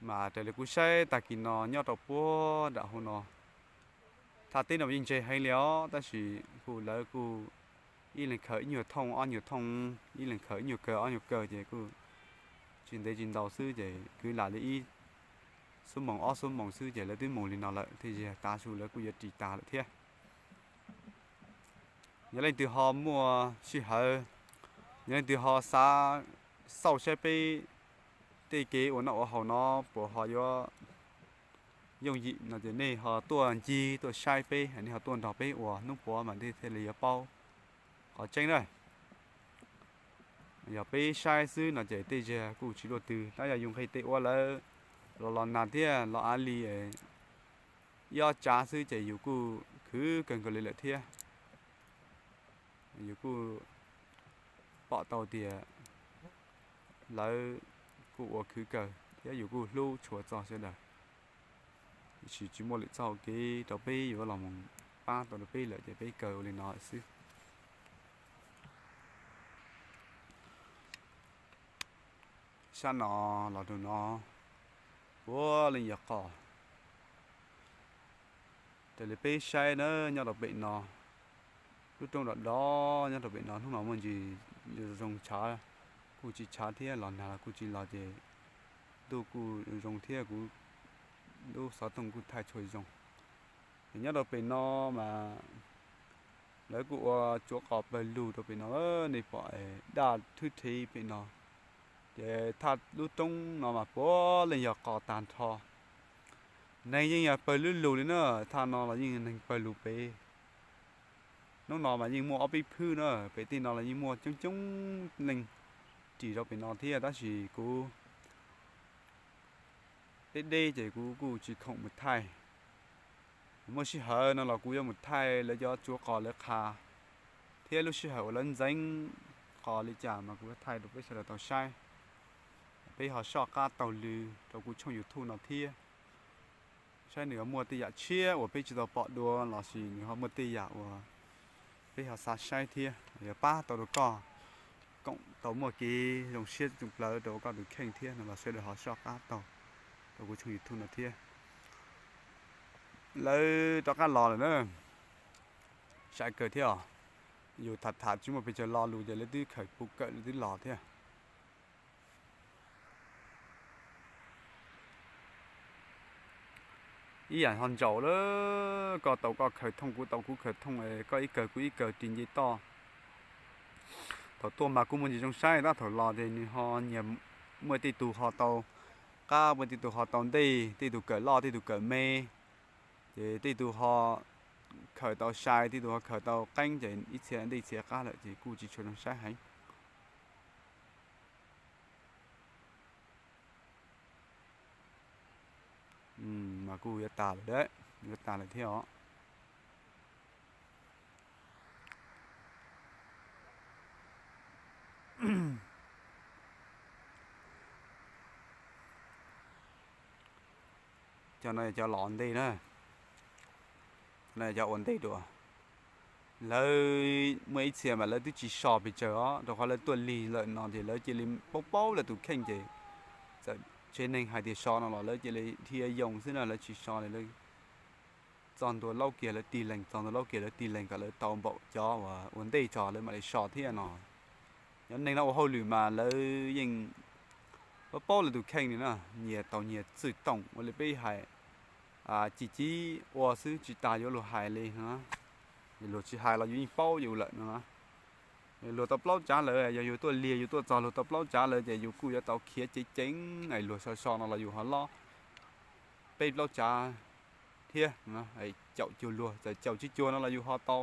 Mas raws li kuv saib tag kis no nyob rau puag nram hauv no, thaj teb no yeej ntse heev li os, tab sis kuj lawv kuj ib leeg khaws ib nyuag thooj ob nyuag thooj, ib leeg khaws ib nyuag kawg ob nyuag kawg ces kuj tsis ntev tsis ntau xwb ces kwv lam li ib xuab moos ob xuab moos xwb ces lawv twb mus li no lawm, thiaj li tav su lawv kuj yuav ris tag lawm thiab. Yog leej twg ho muaj sij hawm, yog leej twg ho xav xauj saib peb tej kev ua noj ua haus no puas ho yuav yooj yim no ces nej ho tuaj ncig tuaj saib peb, nej ho tuaj nrog peb ua hnub puav mas nej thiaj li yuav paub qhov tseeb na. Yog peb saib xwb no ces tej zaum kuj tsis luaj twg, tab yog yus nqis tes ua lawm los los nag thiab los av li ib ob tsav xwb ces yus kuj khwv kawg nkaus li lawm thiab. Yus kuj pom tau tias lawv kuj ua khwv kawg thiab yus kuj hlub tshua txog sawv daws, tiam sis tsis muaj lwm txoj hau kev rau peb yuav los mus pab tau rau peb lawm ces peb kawg ua li no xwb. Sab no los rau no puav leej yog qos. Raws li peb saib na, nyob rau pem no, lub roob dov dov nyob rau pem no hnub no muaj ntsis zoo tshav, kuj tsis tshav thiab, los nag los kuj tsis los ces ntuj kuj zoo thiab, kuv lub xov tooj kuj thaij tshua zoo. Ces nyob rau pem no mas lawv kuj ua tsuav qos pawg lug rau pem no, nej pom daj thwb rhe pem no. Ces thaj lub roob no mas puav leej yog qos tag nrho. Neeg yeej yog pawg lug li na, thaj no los yeej neeg pawg lug pem. Hnub no mas yeej muaj ob peb phwb na, pem tej no los yeej muaj coob coob leej ris rau pem no thiab, tab sis kuv deb deb ces kuv kuj tsis khoom mus thaij. Muaj sij hawm no los kuv yuav mus thaij lawv cov tsuav qos lawv qha, thiab lub sij hawm uas lawv ntxeev qos li cas mas kuv yuav thaij rau peb sawv daws tau saib. Peb ho soj qab taug lw rau kuv tshooj YouTube no thiab, saib nws ho muaj tej yam tshiab uas peb tsis tau pom dua lossis nws ho muaj tej yam uas peb ho xav saib thiab, yog pab tau rau koj koom tau muaj kev zoo siab tsoom plawv rau koj tus kheej thiab no los sawv daws ho soj qab taug rau kuv tshooj YouTube no thiab. Lawv rov qab los lawm na, sai kawg thiab os. Yus tham tham tsis muaj pes tsawg lo lus ces lawv twb khaws pub kawm lawv twb los thiab. Ib yam ho ntsaum lawm, koj tau koj khaws thooj, kuv tau kuv khaws thooj, koj ib kawg kuv ib kawg ris nce toj. Thaum tuaj mas kuj muaj ntsis zoo saib tab thaum los ces nws ho nyias muaj tej tus ho tau qab, muaj tej tus ho tau ntej, tej tus kawm loj tej tus kawm me, ces tej tus ho khaws tau sai tej tus ho khaws tau qeeb ces ib txhia ntej ib txhia qab lawm ces kuj tsis tshua zoo saib heev. Mas kuj yuav tas lawm, yuav tas lawm thiab os. Cov no yog cov los ntej na, cov no yog cov ua ntej dua. Lawv muaj ib txhia mas lawv twb tsis so pes tsawg os, rau qhov lawv tuaj lig lawm no ces lawv cia li paub paub lawv tus kheej ces txawm tsev neeg hais tias so no los lawv cia li dhia yoo xwb na, lawv tsis so li. Lawv txog ntua laub kiag lawv tig lees, txog ntua laub kiag lawv tig lees kom lawv tau npaum cov uas ua ntej tso lawv mam li so thiab no. Cov neeg no ua hauj lwm mas lawv yeej paub paub lawv tus kheej li na, nyias tau nyias txwj toom ua li peb hais, ci ci ua xwb tsis tas yuav luag hais li no. Luag tsis hais los yus yeej paub yus lawm no. Luag tau plaub tsav lawm, yog yus tuaj lig yus tuaj txog luag tau plaub tsav lawm ces yus kuj yuav tau khiav ceev ceev, luag so so no los yus ho lob peb plaub tsav thiab, caum cuag luag, txawm caum tsib cuag no los yus ho tau,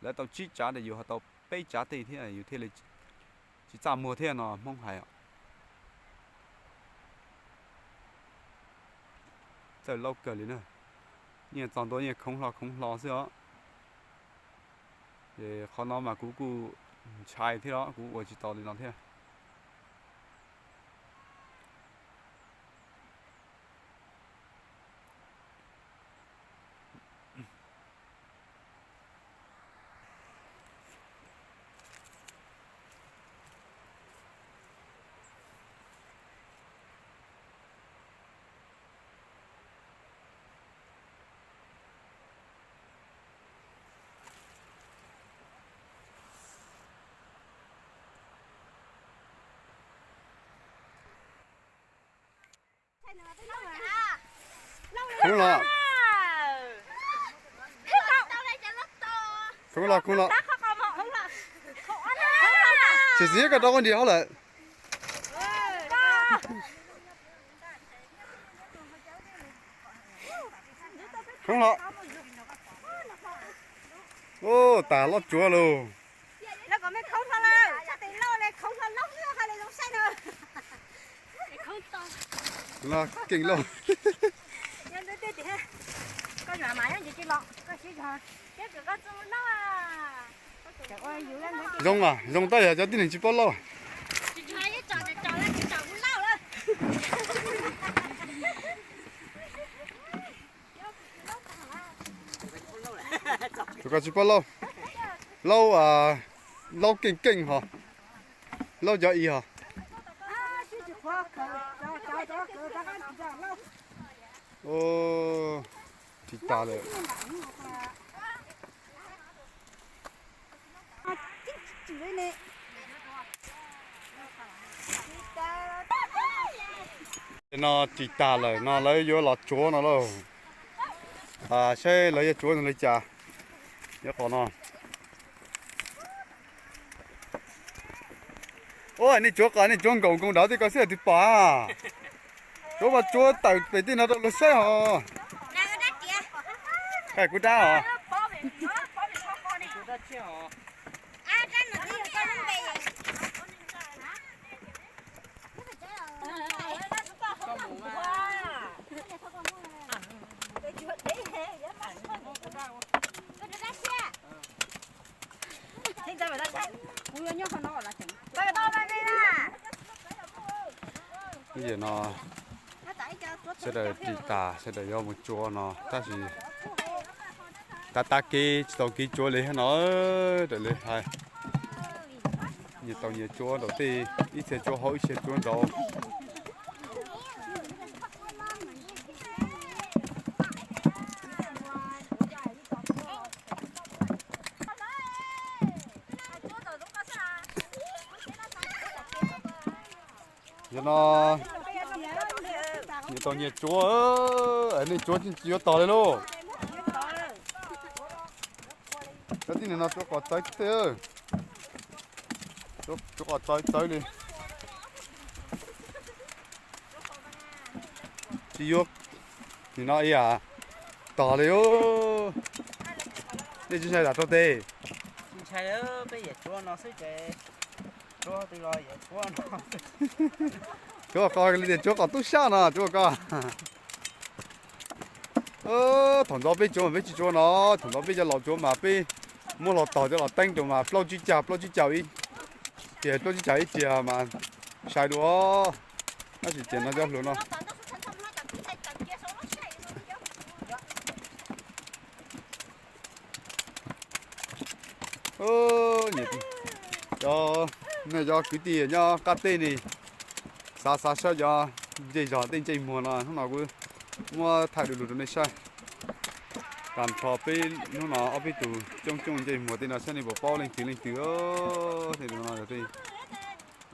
lawv tau tsib tsav ces yus ho tau peb tsav tej thiab yus thiaj li tsis txaj muag thiab no Hmoob hais. Txawj laub kawg li na, yeej txog ntua yeej khoov hlo khoov hlo xwb os. Ces qhov no mas kuv kuj ntshai thiab los kuv ua tsis tau li no thiab. Khoob los, khoob los, khoob los. Tsis txiv koj rau koj nti hauv lawm. Khoob los. Ub, tas loj tsuav lauj. Keej lauj. Zoo, zoo tab yog cov tib neeg tsis paub lauj. Tus ko tsis paub lauj. Laub, laub keej keej hos. Laub cov i hos. Tsis tas lawm. No tsis tas lawm no lawv yuav los tsuav no lauj. Saib lawv yuav tsuav zoo li cas. Yuav qhov no. Ua nej tsuav qos nej tsuav nkaus nkoos dav tej ko xwb twb pom. Tsuav mas tsuav tawm pem tej no rau luag saib hos. Hais kuv dab hos. Yam no sawv daws ris tas sawv daws yuav mus tsuav no tab sis tab tab kev tsis tau kev tsuav li no. Raws li hais, nyias tau nyias tsuav nraum tej, ib txhia tsuav hauv ib txhia tsuav nraud. Yog no, nyias tau nyias tsuav, nej tsuav tsis yuav tog li lauj. Cov tib neeg no tsuav qos txawv tiag, tsuav qos txawv txawv li. Tsis yuav nim no ib yam tog li. Nej tsis ntshai zam rau tes? Tsis ntshai, peb yam tsuav no xwb ces tsuav twg los yam tsuav no. Tsuav qos li tias tsuav qos tub sab no tsuav ko. Thaum ntxov peb tsuav mas peb tsis tsuav no, thaum ntxov peb cov laus tsuav mas peb muab hlo tog coj los teeb rau mas plaub tsib caug plaub tsib caug ib, tias plaub tsib caug ib tiag mas sai dua. Tab sis tias no cov hluas no cov, nej cov kwv tij nyob qab teb ne, xav xav saib cov ntsej zog tej ntsej muag no hnub no kuv muab thaij du lug rau nej saib. Tag nrho peb hnub no ob peb tus coob coob ntsej muag tej no saib nej puas paub leej twg leej twg. Tej no yog tej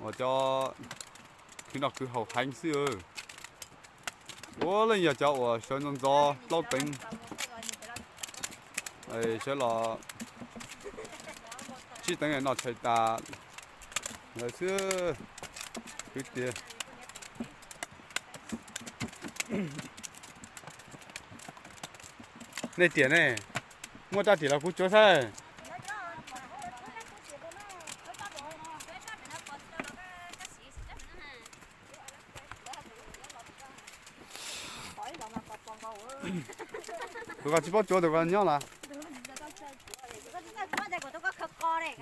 uas cov khwv noj khwv haus heev xwb. Ua leej yog cov uas sawv ntxov ntxov plaub teev, sawv los tsib teev noj tshais tas lawm xwb. Kwv tiag, nej tiam ne, muaj rab riam los kuv tsuav saib. Tus ko tsis paub tsuav tus ko nyob lawm. Tus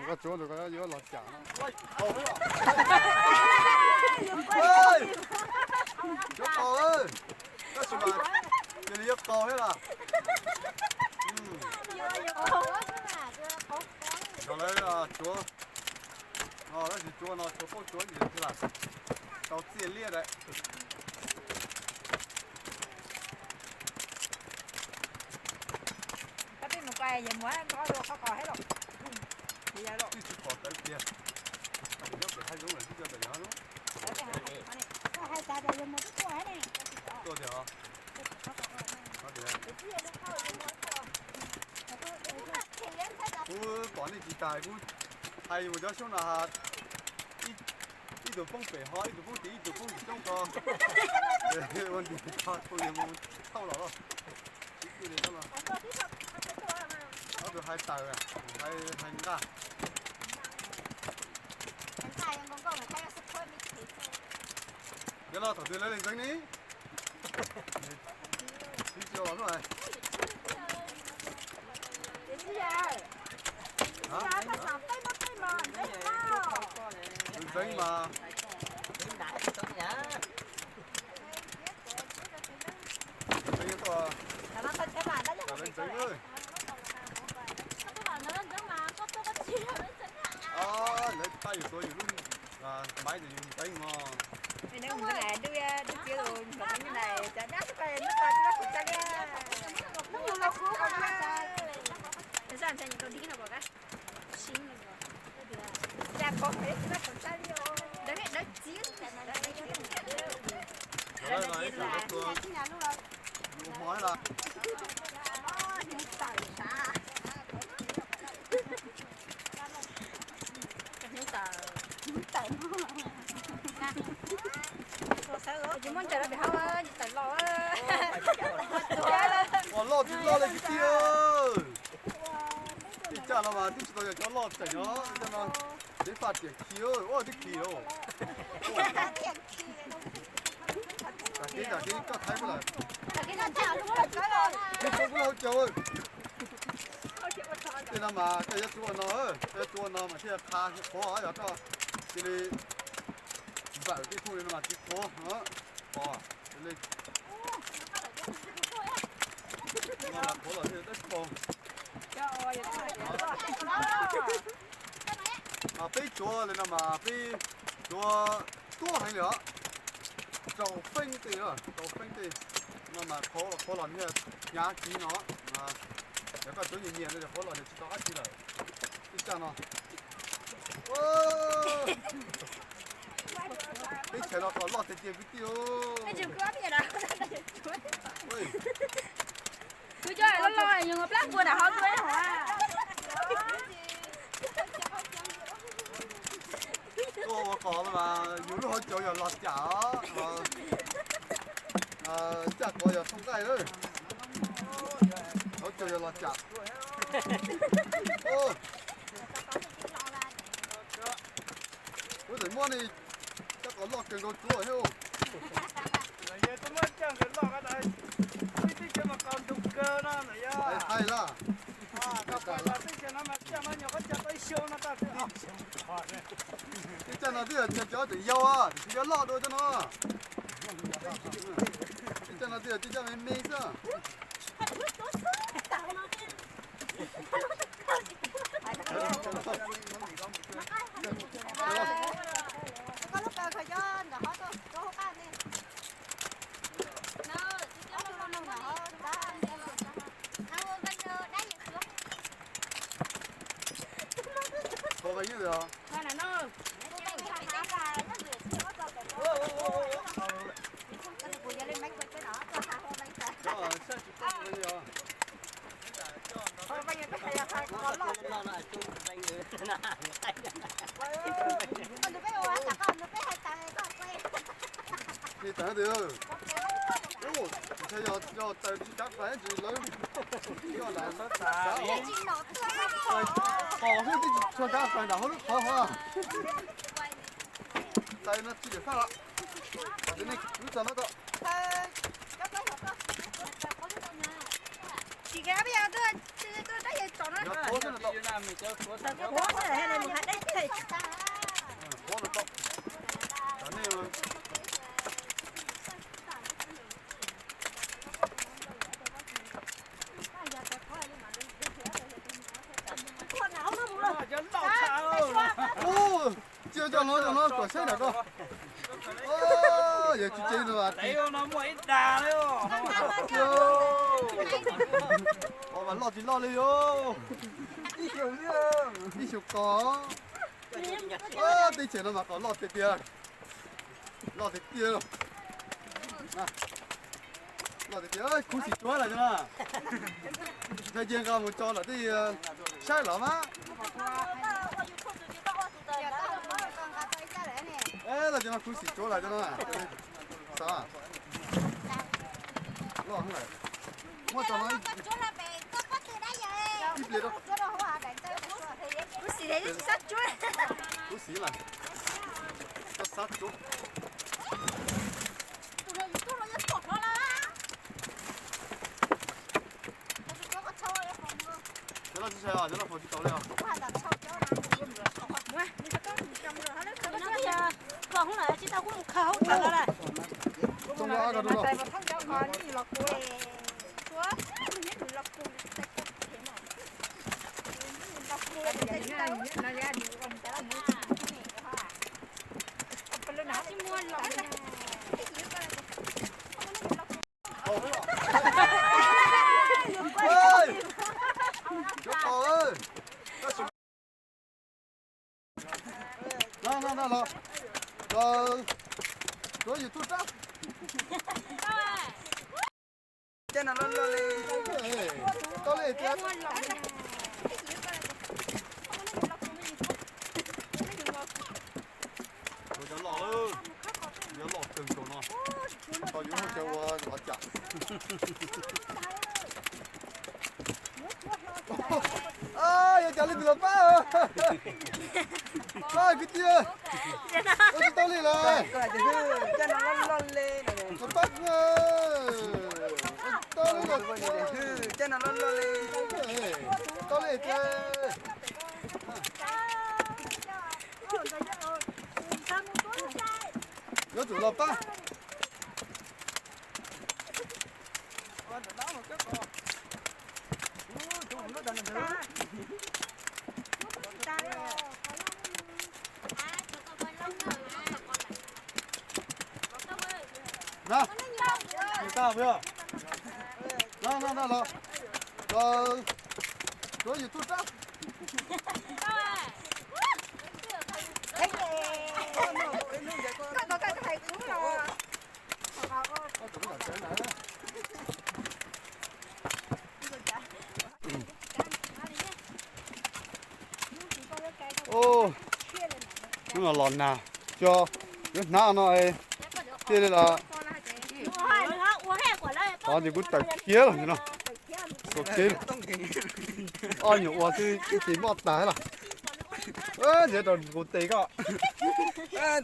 ko tsuav tus ko yuav los cam no. Tsuav qos, tab sis mas cia li yuav qos thiab las. Yog lawv tsuav, tab sis tsuav no tsuav paub tsuav ib yam thiab las, tau txiaj liab lawm. Twb tsis pom tawv tiag, nyob pem hav zoov lawm twb cov ntawm yog lub. Hais tas tias yog mus twb tuaj ne. Hais kuj hais yus cov xyoob no, ib tug poob pem ho ib tug poob tid, ib tug poob tim coob ko. Ua nti ko tau yus mus thauj los lawm. Ob tug hais tawm, hais nqaj. Yog los thaum twg lawv li ntxeev ni? Tsis tsis los lawm. Ntxeev mas. Ntxeev tuaj. Lawv ntxeev lawm. Lawv pab yus tuav yus lub maiv ntawd yus ntxeev mog. Ua loj tsis loj li kwv tij. Tib caj no mas twb tsis tau yog cov loj tseem os, cov no tseem faj tiam khi, ua tib khi os. Tam kev tam kev koj thaij kuj lawm. Kuj lawm hauv caug. Tej no mas koj yuav tsuav ua no, koj yuav tsuav ua no mas thiaj qha qhuav, yog koj cia li npawm tej khoom li no mas tsis qhuav. Pom li no mas qhuav los thiaj tau. Peb tsuav li no mas peb tsuav tuab heev li os. Rau feeb tej, rau feeb tej no mas qhuav los nws hnyav kiv no. Yog koj tsuav nyias nyias no yog qhuav los nws tsis tau dab tsi lawm. Ib caj no. Teb chaws no qos loj tiag tiag kwv tij. Kuv cov loj loj yus plab npua nram hauv tuaj hov. Tuaj ua qos mas yus lub hauv caug yog los cam os. Caj qos yog thooj nqaij. Hauv caug yog los cam. Kuv tseem muab ni caj qos loj kawg nkaus tsuav thiab. Hais laj. Tej caj no twb yog cov tseem yau, tsis yog loj dua cov no. Tej caj no twb yog tej caj me me xwb. Li tas tias, ntshai yog taws tsis kav fais tsis lawv, yog lam xav qos xwb twb tsis tshua kav fais nram hauv lub qhov hov. Taws no tsis lawm faj los. Lub txog no tau. Qhuav xwb no tau. Qhuav no tau. Ua, tsis coj no, coj no kom saib nram ko. Yog tsis ces no mas tiv. Mas loj tsis loj li os. Ib xyoo qos. Teb chaws no mas qos loj tiag tiag. Loj tiag tiag. Loj tiag tiag, khuv xim tsuav lawm no. Ntshai cia nqa mus tso lawm tej saib los mas. Cov no kub xim tsuab lawm cov no. Xav loj lawm. Muab cov no ib pliag rau. Kub xim mas, koj xav tsuab. Cov no tsis tshais os, cov no faus tsis tau li os. Koj hoob lawm tsis tau kuv mus khaws hauv tsev lawm. No, no, no, los, los, los YouTube rab. Cov no loj loj li. Tau li tiag. Cov loj, cov loj kawg nkaus no. Tau yuav muab cov ua los cam. Yog cas leej twg los pab? Kwv tij, ua tsis tau li lawm. Los pab, ua tsis tau li lawm. Tau li tiag. Yuav tsum los pab. No, no, no, los, los, los YouTube rab. Hnub no los nag, cov yuav hnav no, thiaj li los. Qhov ntawd kuv tawm kiag los no, txog kev, ob nyuag ua xwb ib ce mob tag los. Nyob rau kuv tes koj.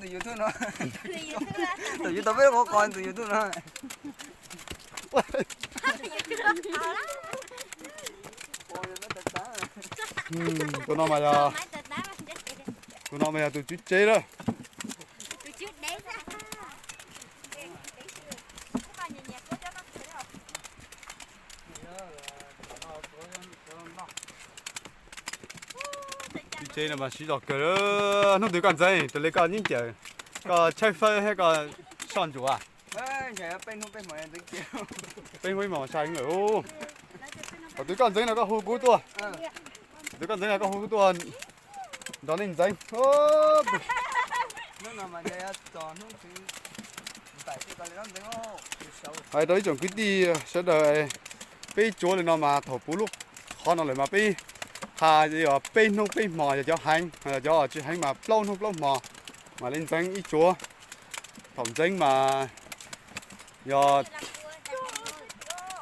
Tus YouTube no, tus YouTube tau peb qhov qos tus YouTube no. Tus no mas yog, tus no mas yog tus tswv tsev lawm. Tswv tsev no mas siv zog kawg. Hnub twg koj ntxeev raws li koj nyiaj cawm, koj tshaib fawb thiab koj soj ntsuam. Peb hmos sai lawm. Thaum twg koj ntxeev no koj hu kuv tuaj. Thaum twg koj ntxeev no koj hu kuv tuaj nrog nej ntxeev. Hais rau ib tsoom kwv tij sawv daws, peb tsuav li no mas thaum puv lub qhov no lawm mas peb qha yog peb hnub peb hmo, yog cov heev, yog cov tsis heev mas plaub hnub plaub hmo mam li ntxeev ib tsuav. Thaum ntxeev mas yog,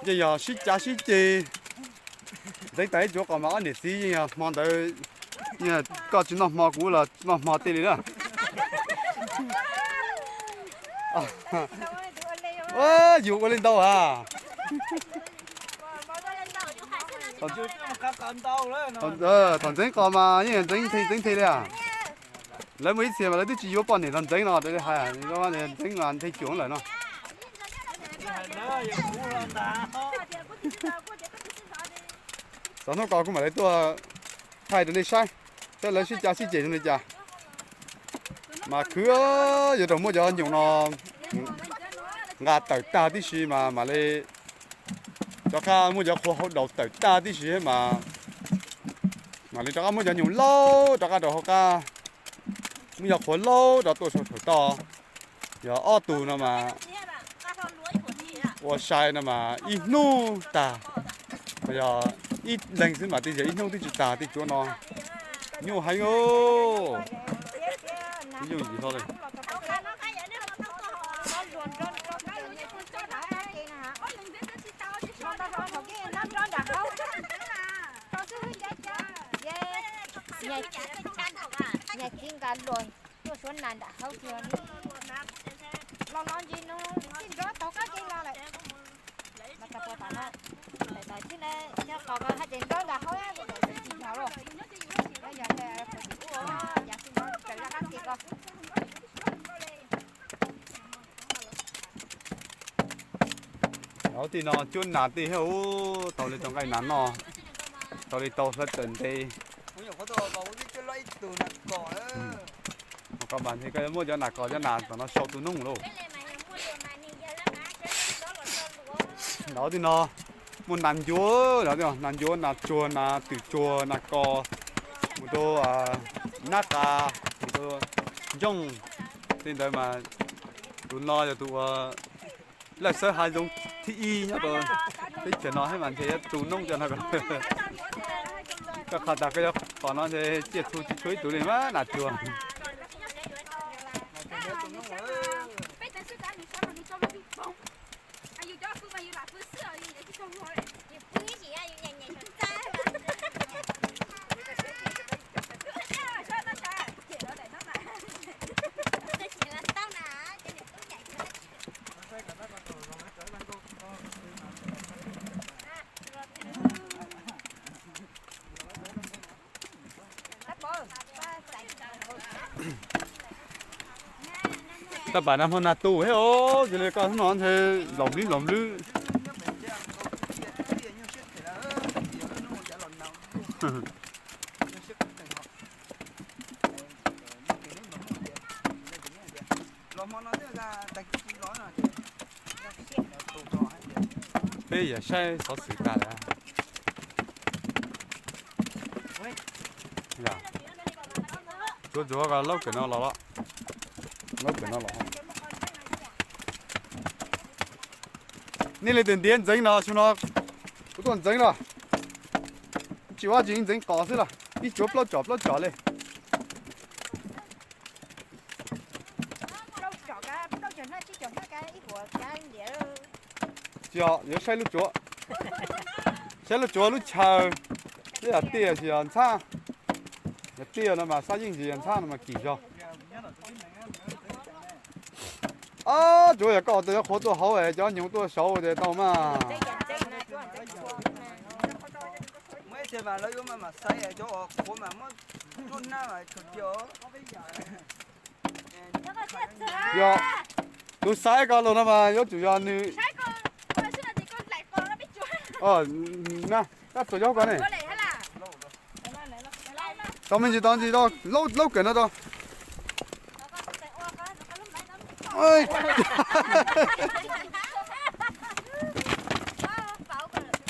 yeej yog sib cav sib ceg. Ntxeev tag ib tsuav qos mas ob niam txiv yeej yog hmo ntawd, yeej koj tsis noj hmo kuv los noj hmo tej li na. Yus ua li ntau a. Thaum ntxeev qos mas yeej ntxeev nthe ntxeev nthe li a. Lawv muaj ib txhia mas lawv twb tsis yuav poj niam los ntxeev no, hais ntxeev mas nthe cuag lawm no. Txog hnub ko kuv mam li tuaj thaij rau nej saib, saib lawv sib cav sib ceg zoo li cas. Mas khwv, yuav rau muab cov nyoos no nqa tawm tag tib si mas mam li rov qab muab cov qhua hauv daus tawm tag tib si mas mam li rov qab muab cov nyoos laub rov qab rau hauv qab, muab cov qhua laub rov tuaj saum toj. Yog ob tug no mas ua sai no mas ib hnub tag, yog ib leeg xwb mas tej zaum ib hnub twb tsis tag tej tsuav no. Nyuaj heev os. Yooj yim hlo li. Luag tuaj suav nas nram hauv tiag li. Los los ntsis no txij nrov taug qab kev los lawm. Los tau puas tas no, tawm tawm txij na, nyob qos ko haj tseem nrov nram hauv, tsis yog lauj. Nyob yog kuv tsis ua, yog txij nrov raws zaj qab kev ko. Hauv tij no cuab nas tij thiab, tau li tau nqaij nas noj, tau li tau hlawv tawm nte. Koj mas ntshe koj yuav muab cov nas kos cov nas tom no sau tu noob lauj. Nram tij no muaj nas ncuav, nas ncuav, nas tsuag, nas twm tsuag, nas kos, mus rau nab qa, mus rau ncooj. Tej ntawd mas tus no yog tus uas laj sawb hav zoov thib ib nyob rau teb chaws no thiab mas ntshe yuav tu noob cov no. Koj qhov tas koj yuav qos no ntshe ciaj txhu tsis tshuav ib tug li mas nas tsuag. Tab pam nag hmo nag tu thiab os, cia li koj hnub no ntshe los nplwb los nplwb. Peb yam saib xov xwm tag lawm. Tsuav tsuav laub kawm no los, laub kawm no los. Nej li tus ntiav ntxeev no, xyoo no kuv tuaj ntxeev no, tsis ua tsis ntxeev qos xwb los ib tsuav plaub tsom plaub tsom li. Tsis yog, yuav saib lub tsuav, saib lub tsuav lub chaw, yog tiaj tsis yog ntxhab. Yog tiaj no mas xab yeej tsis yog ntxhab no mas kim zog. Tsuav yog koj tau cov qhuav tuaj hauv es cov nyoos tuaj saud ces tau mas. Yog tus xaiv ko los no mas yuav tsum yog nws. Tab txuas yog koj ne. Tau me ntsis tau ntsis tau, laub kawm no tau.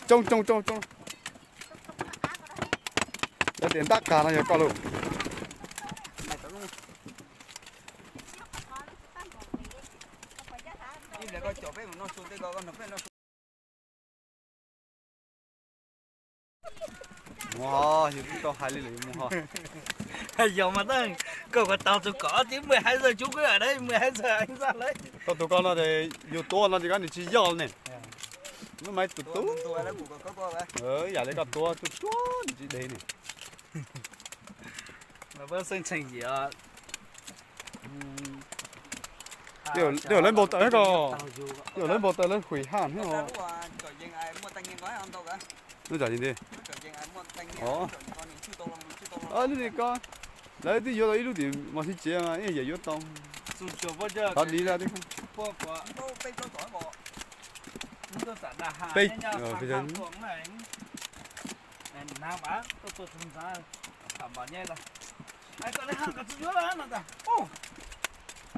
Tsoo tsoo tsoo tsoo. Cov tias ntab qas no yog koj lauj. Mus ho, yus twb tau hais li lawm mus ho. Yog mas, koj kom tau tus kom tib mej hais txog cub koj da mej hais txog hais txog lawm. Koj tus koj no yus tuav no ces koj nws tsis yog ne. Lub maiv tus tub. Yam li koj tuav tsuag tsuag nws tsis de ne. Xeeb Tshee Yim, lawv npau taws ko, lawv npau taws lawv hwm haj thiab os. Lub zam li ntawd. Lub li ko, lawv twb yuav tau ib lub tim mos sib tsev mas ib yam yuav tau. Qhov li lawm. Peb,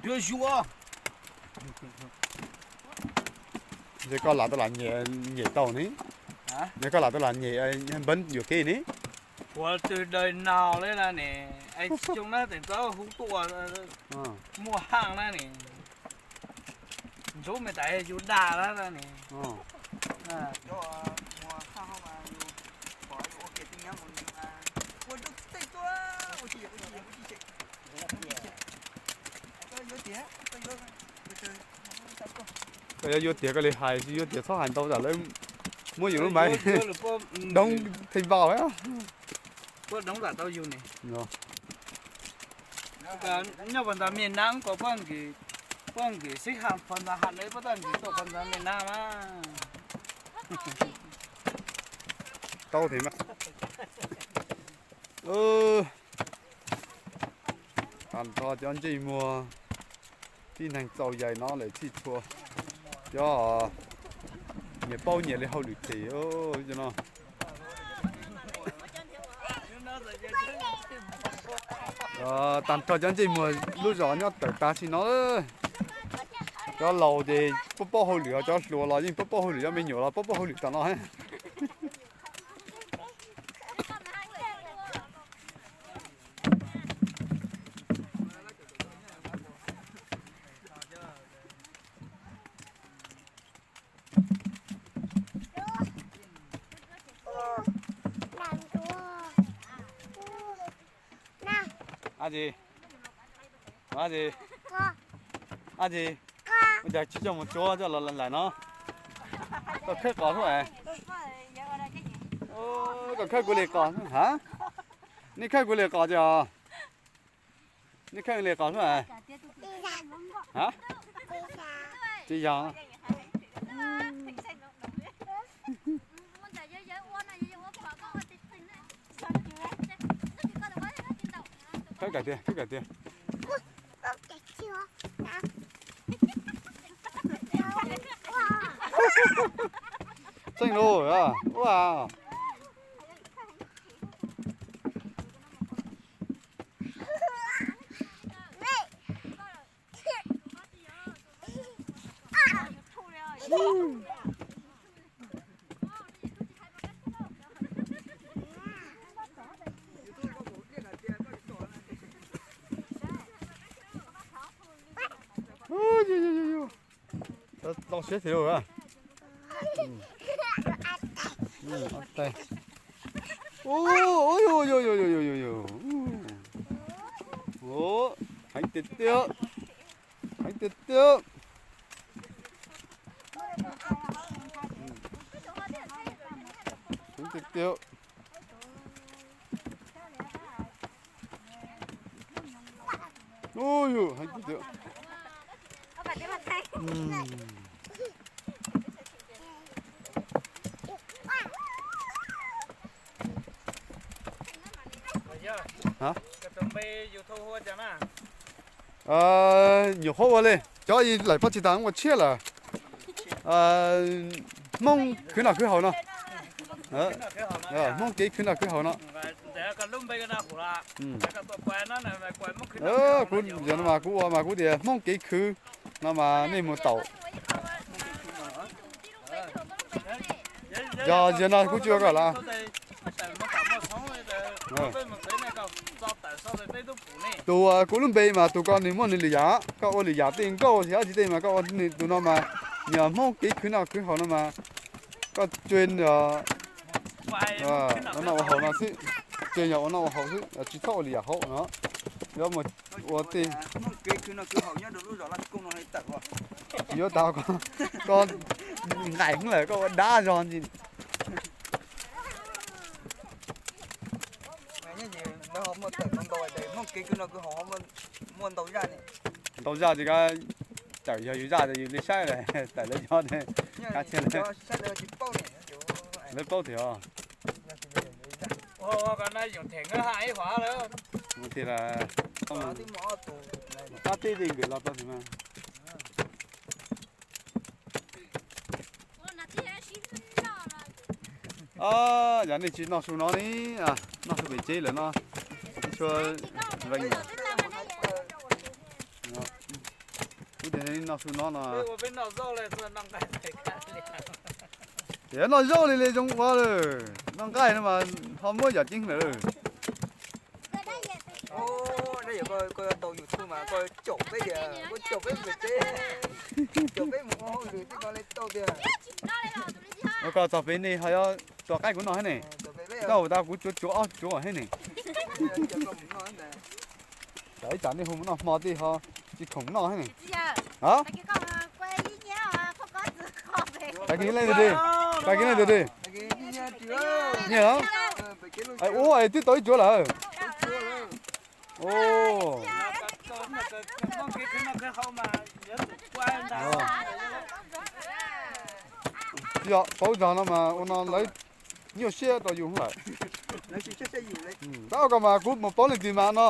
yuav zuav. Ntshe koj lam tau lam nyem tau ne. Ntshe koj lam tau lam nyem npawb yuam kev ne. Ua twg daws no li na ne, es tsis coob na, teem txawb hub tuaj muaj haj na ne. Ntxub me tais yus dag na ne. Koj yuav yuav tiag koj li hais, tsis yuav tiag txhob hais ntau, tam lawv muab yus lub maiv doob theej npau. Puab doob tam tau yug ne. Nyob puag ntawd me nab kom poj nkim, poj nkim sib ha puag ntawd ha lawm puag ta nkim tuaj puag ntawd me nab mas. Tau thiab mas. Tag nrho cov ntsej muag tib neeg txaus yais no lawm txhij txhua. Cov nyias paub nyias li hauj lwm tes no. Tag nrho cov ntsej muag lub zos nyob tawm tag sim no. Cov laus ces paub paub hauj lwm, cov hluas los yeej paub paub hauj lwm, cov me nyuam los paub paub hauj lwm tom no. Ab tsi, ab tsi, ab tsi, ua cas tsis coj mus tsuab coj los lais no? Koj khawb qos xwb. Koj khawb kuv li qos, ha? Nej khawb kuv li qos tiag os. Nej khawb li qos xwb. Ha? Tsis yog. Khawb kom tiag, khawb kom tiag. Tseeb lauj, ua. Tau siab tiag lauj. Heev tiag tiag, heev tiag tiag. Heev tiag tiag. Ui, heev tiag tiag. Nyuam qhuav ua li cov ib laim pob txha tas ua tshiab lawm. Hmoob khwv noj khwv haus no. Hmoob kev khwv noj khwv haus no. Kuv yog no mas kuv ua mas kuv tias Hmoob kev khwv no mas nej mus taum. Yog yog no kuv tsis ua koj lawm. Tus kuv lub npe mas tus ko nws muaj nws lwm yam, koj ua lwm yam tej nkauj thiab dab tsi tej mas koj ua tus no mas yog Hmoob kev khwv noj khwv haus no mas koj tsuas ua noj ua haus no xwb, tsuas yog ua noj ua haus xwb, tsis txhob ua lwm yam hauv no. Yuav mus ua tej, tsis yuav tas koj nqaim lawm koj ua dab zog ntxiv. Ntau zaj ces koj tawm yog yus zaj ces yus li saib lawm, tawm lawv yog, kav tsij lawv paub tiag os. Tias qab teb li nkawd los tau tiag mas. Yog nej tsis noj su no ne, noj su pem tsev lawm no, tsis tshua vees lawm. Kuv tias nej noj su no no. Ces noj zaub li li zoo ua lawm, noj nqaij no mas ho muab yam ceeb lawm. Koj tau YouTube mas koj caum peb tias, koj caum peb mus pem tsev, caum peb mus ua hauj lwm tej ko li tau tiag. Koj txog pem nej ho yuav tua qaib kuv noj thiab ne. Koj ua tas kuv tsuav tsuav ob tsuav thiab ne. Tsam ib tsam nej hu mus noj hmo tej ho tsis khoom noj thiab ne. Tag kis leej twg, tag kis leej twg, nyiaj os. Ua es twb tau ib tsuav lawm. Ua, Tsis yog paub zog no mas ua no lawv nyuaj siab rau yus lawm. Tab ko mas kuv mus paub leej twg mas no,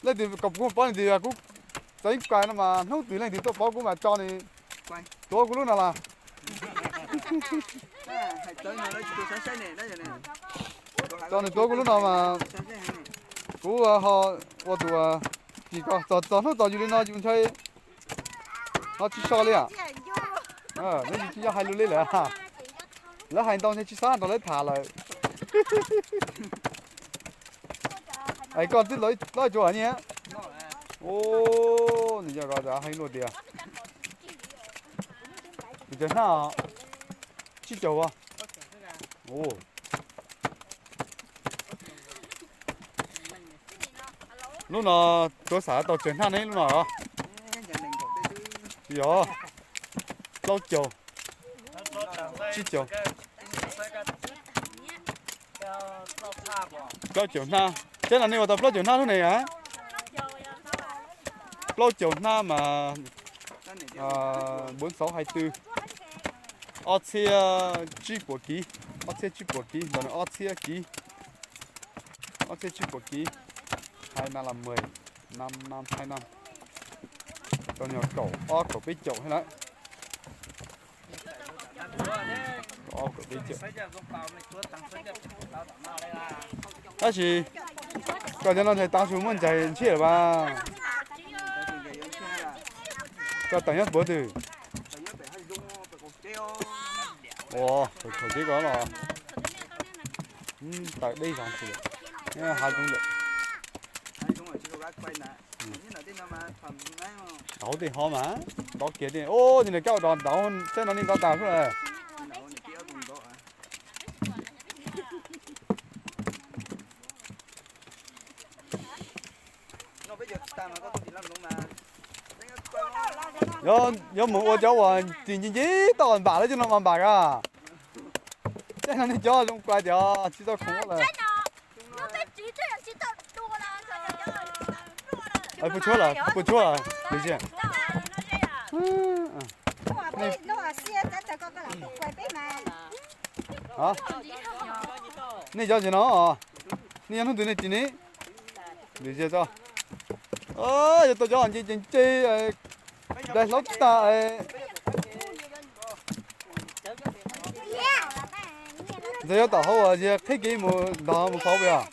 leej twg kom kuv mus paub leej twg, kuv txeev kais no mas hnub twg leej twg tuaj paub kuv mas tso nws tuav kuv lub no las. Tso nws tuav kuv lub no mas kuv ho ua tus, tsis ko txog txog hnub txog yus li no yus ntshai ho tsis so li. Neb tsis nco hais lus li lawm. Lawv hais ntau ntshai tsis xav nrog lawv tham lawm. Es koj twb loj tsuas nyiaj. Nws yog heev luaj tiag. Tus cawg hnab tsib caug a. Lub no tuav xam tau cawg hnab ne lub no los? Tsis yog, plaub caug, tsib caug, plaub caug hnab. Teb no nej ua tau plaub caug hnab lub ne a? Plaub caug hnab mas npuv xauv hais twg, ob txhiab tsib puas kiv, ob txhiab tsib puas kiv ntawm no ob txhiab kiv, ob txhiab tsib puas kiv, hai năm là mười, năm, năm hai năm, tau nyuag kaum ob kaum peb caum thiab lawm. Tab sis koj cov no ntshai tav su muaj ntsais ntshiab lawm as. Koj tawm nyob puav twg? Ua, thaum teb ko los tawm deb zog ntxiv, hav zoov lawm. Hauv tej ho mas nrov kiag tiag. Ua, nim no koj ua rau nrov, teb no nej nrov tas xwb lawm. Yuav mus ua cov uas ris nce nce toj npam lawm cov no mas npam a. Tej no nej cov zoo kawg tiag, tsis tau khoom lawm. Puas tshuab lawm, puas tshuab lawm, lis ziag. Nej cov ntsis no, nej cov hnub twg nej ris ne? Lis ziag tso. Yuav tau cov nce ces nce, dai hlaub tag. Ntxawg yuav tom hauv uas yog qhib kev mus ntog mus faus puas yog?